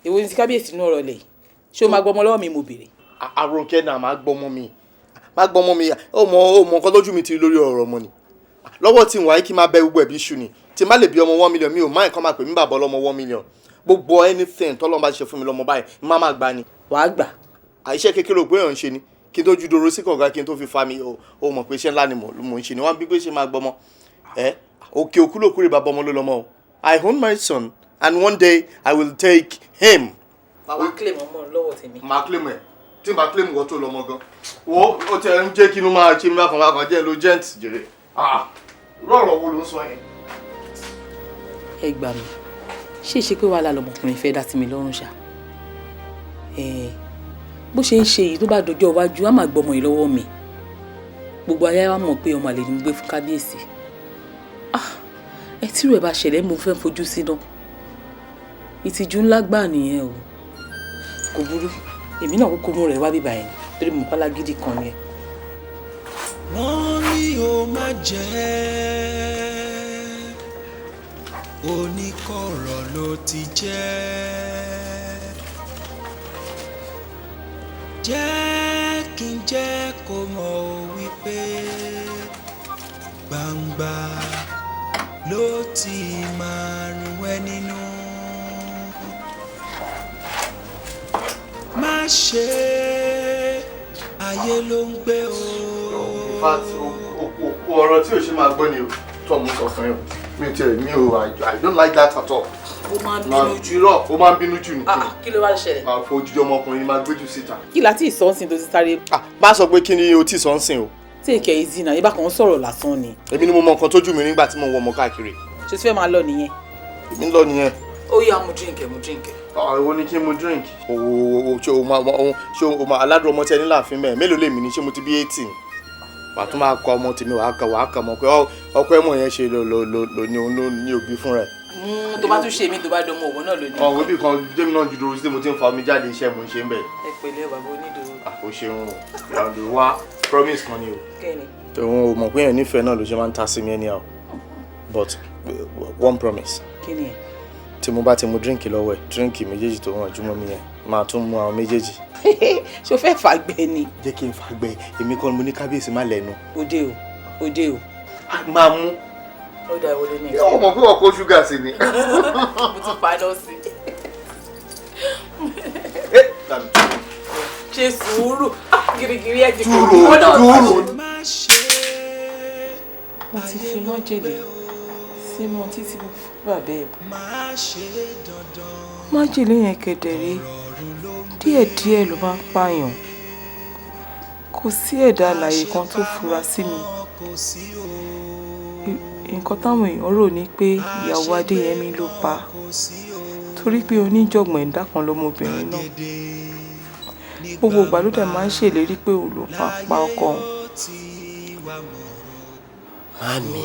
Èwo ni ti kábíyèsí inú ọ̀rọ̀ lẹ̀ yìí? Ṣé o máa gbọ́mọ lọ́wọ́ mi mo béèrè? Rónkẹ́ náà máa gbọ́mọ mi. Máa gbọ́mọ mi. Ó mọ nǹkan lójú mi ti lórí ọ̀rọ̀ ọmọ ni. Lọ́wọ́ tí n wáyé kí n máa bẹ gbogbo ẹ̀bí iṣu ni. Tí n bá lè bí ọmọ 1 million mi ò máa nǹkan máa pè mí bàbá ọlọ́mọ 1 million. Gbogbo anything tọ́lọ́run bá ṣe fún mi lọ́mọ báyìí, má máa gbà ni. Wàá gbà. Àìṣe kékeré òpó èèyàn ń ṣe ni. Kí n tó ju doro sí kànga kí n tó fi fa mi, o mọ̀ pé iṣẹ́ ńlá ni mò ń ṣe ni. Wọ́n á bí pé ṣe máa gbọ́mọ. Ẹ òkè òkú lòkú rè bàbá ọmọ ló lọ́mọ o. I own my son and one day I will take him. Màá claim ọmọ lọ́wọ́ tèmi. Màá claim ẹ̀. Tí n bá claim wọ́n tó lọ́mọ gan. Wo ó tẹ ń jẹ́ kí inú máa ṣe mi bákan bákan jẹ́ ló gent jèrè. Rọ̀rọ̀ wo ló ń sọ yẹn? Ẹ gbà mí. Ṣé ìṣe pé wàhálà lọmọkùnrin fẹ́ dá sí mi lọ́rùn ṣá? Bó ṣe ń ṣe èyí tó bá dọjọ́ iwájú á máa gbọmọ yìí lọ́wọ́ mi. Gbogbo ayé wa mọ̀ pé ọmọ àlè ni mo gbé fún kábíyèsí. Ẹ tírú ẹ̀ bá ṣẹlẹ̀ mo fẹ́ fojú sí náà. Ìtìjú ńlá gbà nìyẹn o. Kò burú, èmi náà kúkú mú rẹ̀ wá bíbá yẹn torí mo pálá gidi kan ni ẹ. Wọ́n ní o má jẹ́ oníkọ̀rọ̀ ló ti jẹ́. Jẹ́ kí n jẹ́ kó mọ̀ wípé gbangba ló ti máa rún ẹ nínú. Má ṣe ayé ló ń gbé o. In fact, òkú ọ̀rọ̀ tí ò ṣe máa gbọ́ ni o tó mú sọ fún ẹ. Mi ò tiẹ̀ mi ò I don't like that at all. Ó máa ń bínú jù. Irọ́, ó máa ń bínú jù ní kí. Kí ló wá ṣẹlẹ̀? Máa fojú ọmọkùnrin máa gbéjù síta. Kí la tí ìsọ̀nsìn tó ti sáré. Má sọ pé kí ni o tí ìsọ̀nsìn o. Take it easy náà, ibà kan sọ̀rọ̀ lásán ni. Èmi ni mo mọ nǹkan tójú mi nígbà tí mo wọ ọmọ káàkiri. Ṣé o ti fẹ́ máa lọ nìyẹn? Èmi ń lọ nìyẹn. Ó yá mu drink ẹ, mu drink ẹ. Èwo ni kí n mu drink? Ooo, ṣé o máa ṣé o máa aládùn ọmọ tí ẹ ní láàfin bẹ́ẹ̀? Mélòó lèmi ni ṣé mo ti bí 18? Wàá tún máa kọ ọmọ tèmi, wàá kọ ọmọ pé ọkọ ẹ̀mọ yẹn ṣe lò ní òun ló ní òbí fún rẹ̀. Tó bá tún ṣe mí tó bá dánmọ òun náà lónìí. Ọ̀wé bí kan jẹ́mi náà ju dòrò sí mo ti ń fa omi jáde iṣẹ́ mo ń ṣe ń bẹ̀. Ẹ pẹ̀lẹ́ bàbá onídòrò. O ṣeun o, wá promise kan ni o. Kẹ́ni. Òun ò mọ̀ pé èèyàn nífẹ̀ẹ́ náà ló ṣe máa ń ta sí mi anyhow. But one promise. Kí ni ẹ? Tí mo bá ti mu drink lọ́wọ́ ẹ̀, drink méjèèjì tó wọ̀n jùmọ̀ mi yẹn, máa tún mu àwọn méjèèjì. Ṣé o fẹ́ fàgbẹ́ ni? Jẹ́ kí n fàgbẹ́, èmi kọ́ ni mo ní kábíyèsí má lẹ́nu. Òde o, òde o. Máa mú. Ó dà ìwọlé ní. Ó mọ̀ pé wọ́n kó ṣúgà sí ni. Mo ti pa lọ sí. Ẹ dàbí tó. Ṣe sùúrù. Girigiri ẹ ti kò Dúró, dúró. Mo ti fi májèlé sínú ọtí tí mo fún bàbá ẹ̀. Májèlé yẹn kedere, díẹ̀díẹ̀ ló máa ń pààyàn. Kò sí ẹ̀dá alààyè kan tó fura sí mi. Nǹkan táwọn èèyàn rò ni pé ìyàwó Adéyẹmí ló pa á, torí pé oníjọ̀gbọ̀n ẹ̀dá kan lọmọbìnrin náà. Gbogbo ìgbà ló dẹ̀ máa ń ṣèlérí pé òun ló máa pa ọkọ òun. Màámi,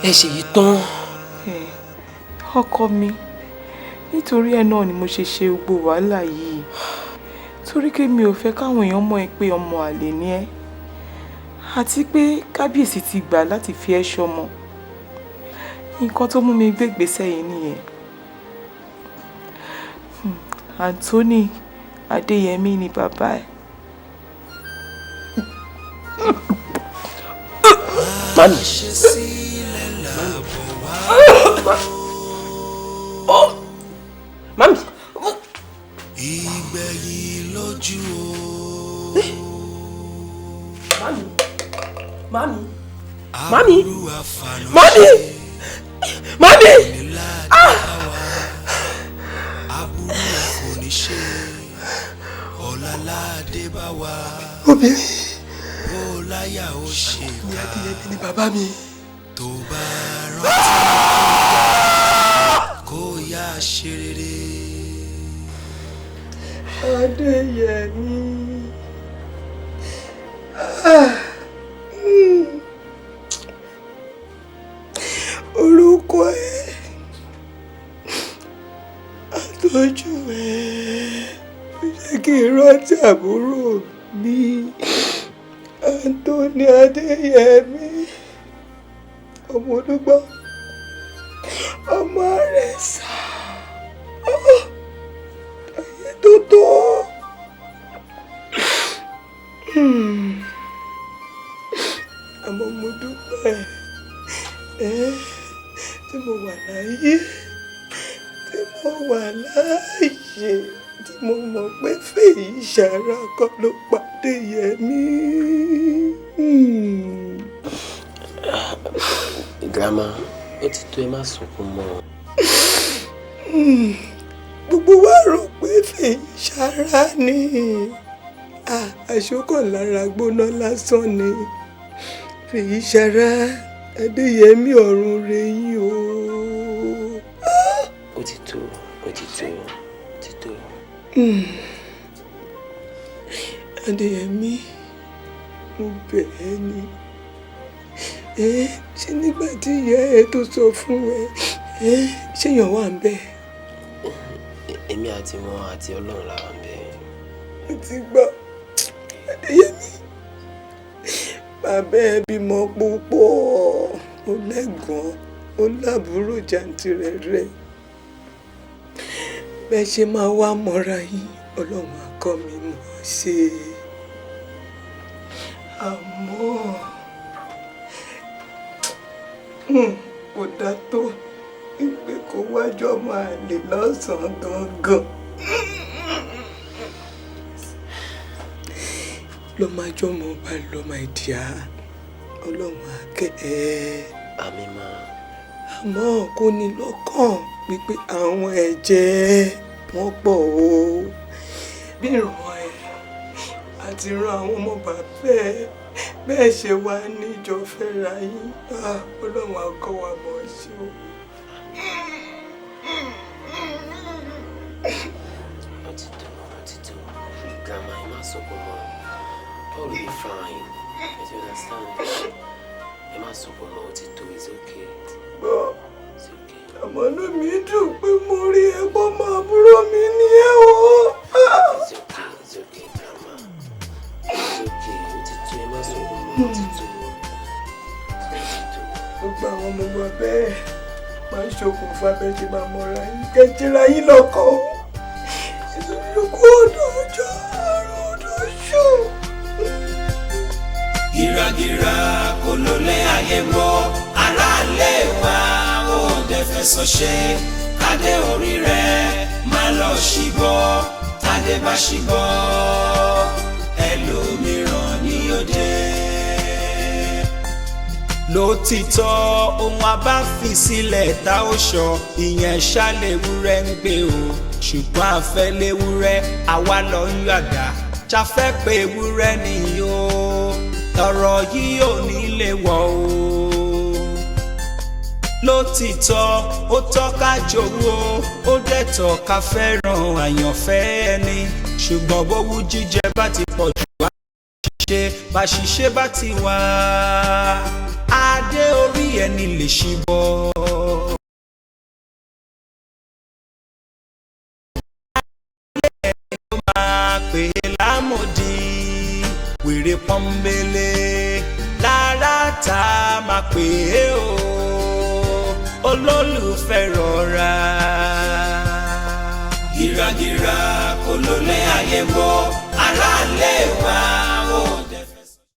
ẹ ṣe yìí tán. Ọkọ mi, nítorí ẹ náà ni mo ṣe ṣe gbogbo wàhálà yìí, torí pé mi ò fẹ́ káwọn èèyàn mọ̀ ẹ́ pé ọmọ àlè ni ẹ́, àti pé kábíyèsí ti gbà láti fi ẹ́ ṣọmọ. Nǹkan tó mú mi gbé ìgbésẹ̀ yìí nìyẹn. Anthony Adéyẹmí ni bàbá ẹ̀. Màámi. Màámi. Ìgbẹ̀yìn lójú o. Màámi. Màámi. Màámi. Màámi. Màámi. Ah! Aburú kò ní ṣe, ọ̀làládé bá wa. Obìnrin. Ó láyà ó ṣe Ní Adéyẹmí ni bàbá mi. Tó bá rántí kó yá ṣe rere. Adéyẹmí. Orúkọ ẹ àtọ́jú ẹ jẹ́ kí n rántí àbúrò mi Anthony Adéyẹmí, ọmọ olúgbọ́, ọmọ Àrẹ̀sà, ayé tó tó. Àmọ́ mo dúpẹ́ tí mo wà láyé, tí mo wà láàyè, tí mo mọ̀ pé Fèyí Ṣara kọ́ ló pa Adéyẹmí. Grandma, ó ti tó, ẹ má sunkún mọ́. Gbogbo wa rò pé Fèyí Ṣara ni, àṣokàn lára gbóná lásán ni. Fèyí Ṣara, Adéyẹmí ọ̀run reyín o. Ó ti tó, ó ti tó, ó ti tó. Adéyẹmí, mo bẹ̀ ẹ́ ni. Ṣé nígbà tí ìyá ẹ tó sọ fún ẹ, ṣéyàn wà ń bẹ̀? Èmi àti wọn àti Ọlọ́run la wà ń bẹ̀. Mo ti gbọ́, Adéyẹmí. Bàbá ẹ bímọ púpọ̀, ó lẹ́gbọ̀n, ó lábúrò jàǹtìrẹrẹ. Bẹ́ẹ̀ ṣe máa wá mọ́ra yín, Ọlọ́run á kọ́ mi mọ̀ ọ́ ṣe. Àmọ́ kò dá tó ìpè kó wájú ọmọ àlè lọ́sàn-án gangan. Ló máa jọmọ ọba lọ máa dìá, Ọlọ́run á kẹ́ ẹ. Àmín mà. Àmọ́ kò ní lọ́kàn wípé àwọn ẹ̀jẹ̀ wọ́n pọ̀ o. Bí ìran ẹ àti ìran àwọn ọmọ bàbá ẹ bẹ́ẹ̀ ṣe wá níjọ fẹ́ra yín, Ọlọ́run á kọ́ wa mọ̀ ọ́ ṣe o. Ó ti tó, ó ti tó. Grandma, ẹ má sunkún mọ́. All will be fine. You understand? Ẹ má sunkún mọ́, ó ti tó, it's okay. Gbọ́, àmọ́ inú mi dùn pé mo rí ẹ̀gbọ́n ọmọ àbúrò mi ní ẹ̀ o. It's okay, it's okay, Grandma. It's okay, ó ti tó, ẹ má sunkún mọ́, ó ti tó. Ó ti tó. Gbogbo àwọn ọmọ bàbá ẹ̀ máa ń ṣokùnfà bẹ́ẹ̀ ṣe máa mọ́ra yín, kẹ́jìlá yín lọ́kọ̀. Ìṣòro ọ̀dọ̀ ọjọ́ àrùn ọ̀dọ̀ ṣù. Gìràgìrà kò ló lé ayé mọ́, aráàlú wa ò dẹ̀ fẹ̀sọ̀ ṣe, kádé orí rẹ̀ má lọ ṣìbọ̀. Tádé bá ṣíbọ́, ẹlòmíràn ni ó dé. Lótìtọ́, ohun a bá fi sílẹ̀ tá ó sọ, ìyẹn ṣàlèwúrẹ́ ń gbé o. Ṣùgbọ́n àfẹ́léwúrẹ́, àwa lọ ń yàgà ṣàfẹ́ pé ewúrẹ́ nìyí o. Ọ̀rọ̀ yìí ò ní lè wọ̀ o. Lótìtọ́, ó tọ́ ká jowó, ó dẹ̀ tọ́ ká fẹ́ràn àyànfẹ́ ẹni. Ṣùgbọ́n bówú jíjẹ bá ti pọ̀ jù wá ṣiṣẹ́ bá ṣiṣẹ́ bá ti wá, adé orí ẹni lè ṣíbọ́. Alẹ́ ló máa pè é lámòdì, wèrè pọ́nbélé lára tá a máa pè é o. Olólùfẹ́, rọra. Gìràgìrà kò ló lé ayé wọ, aráàlú wa ò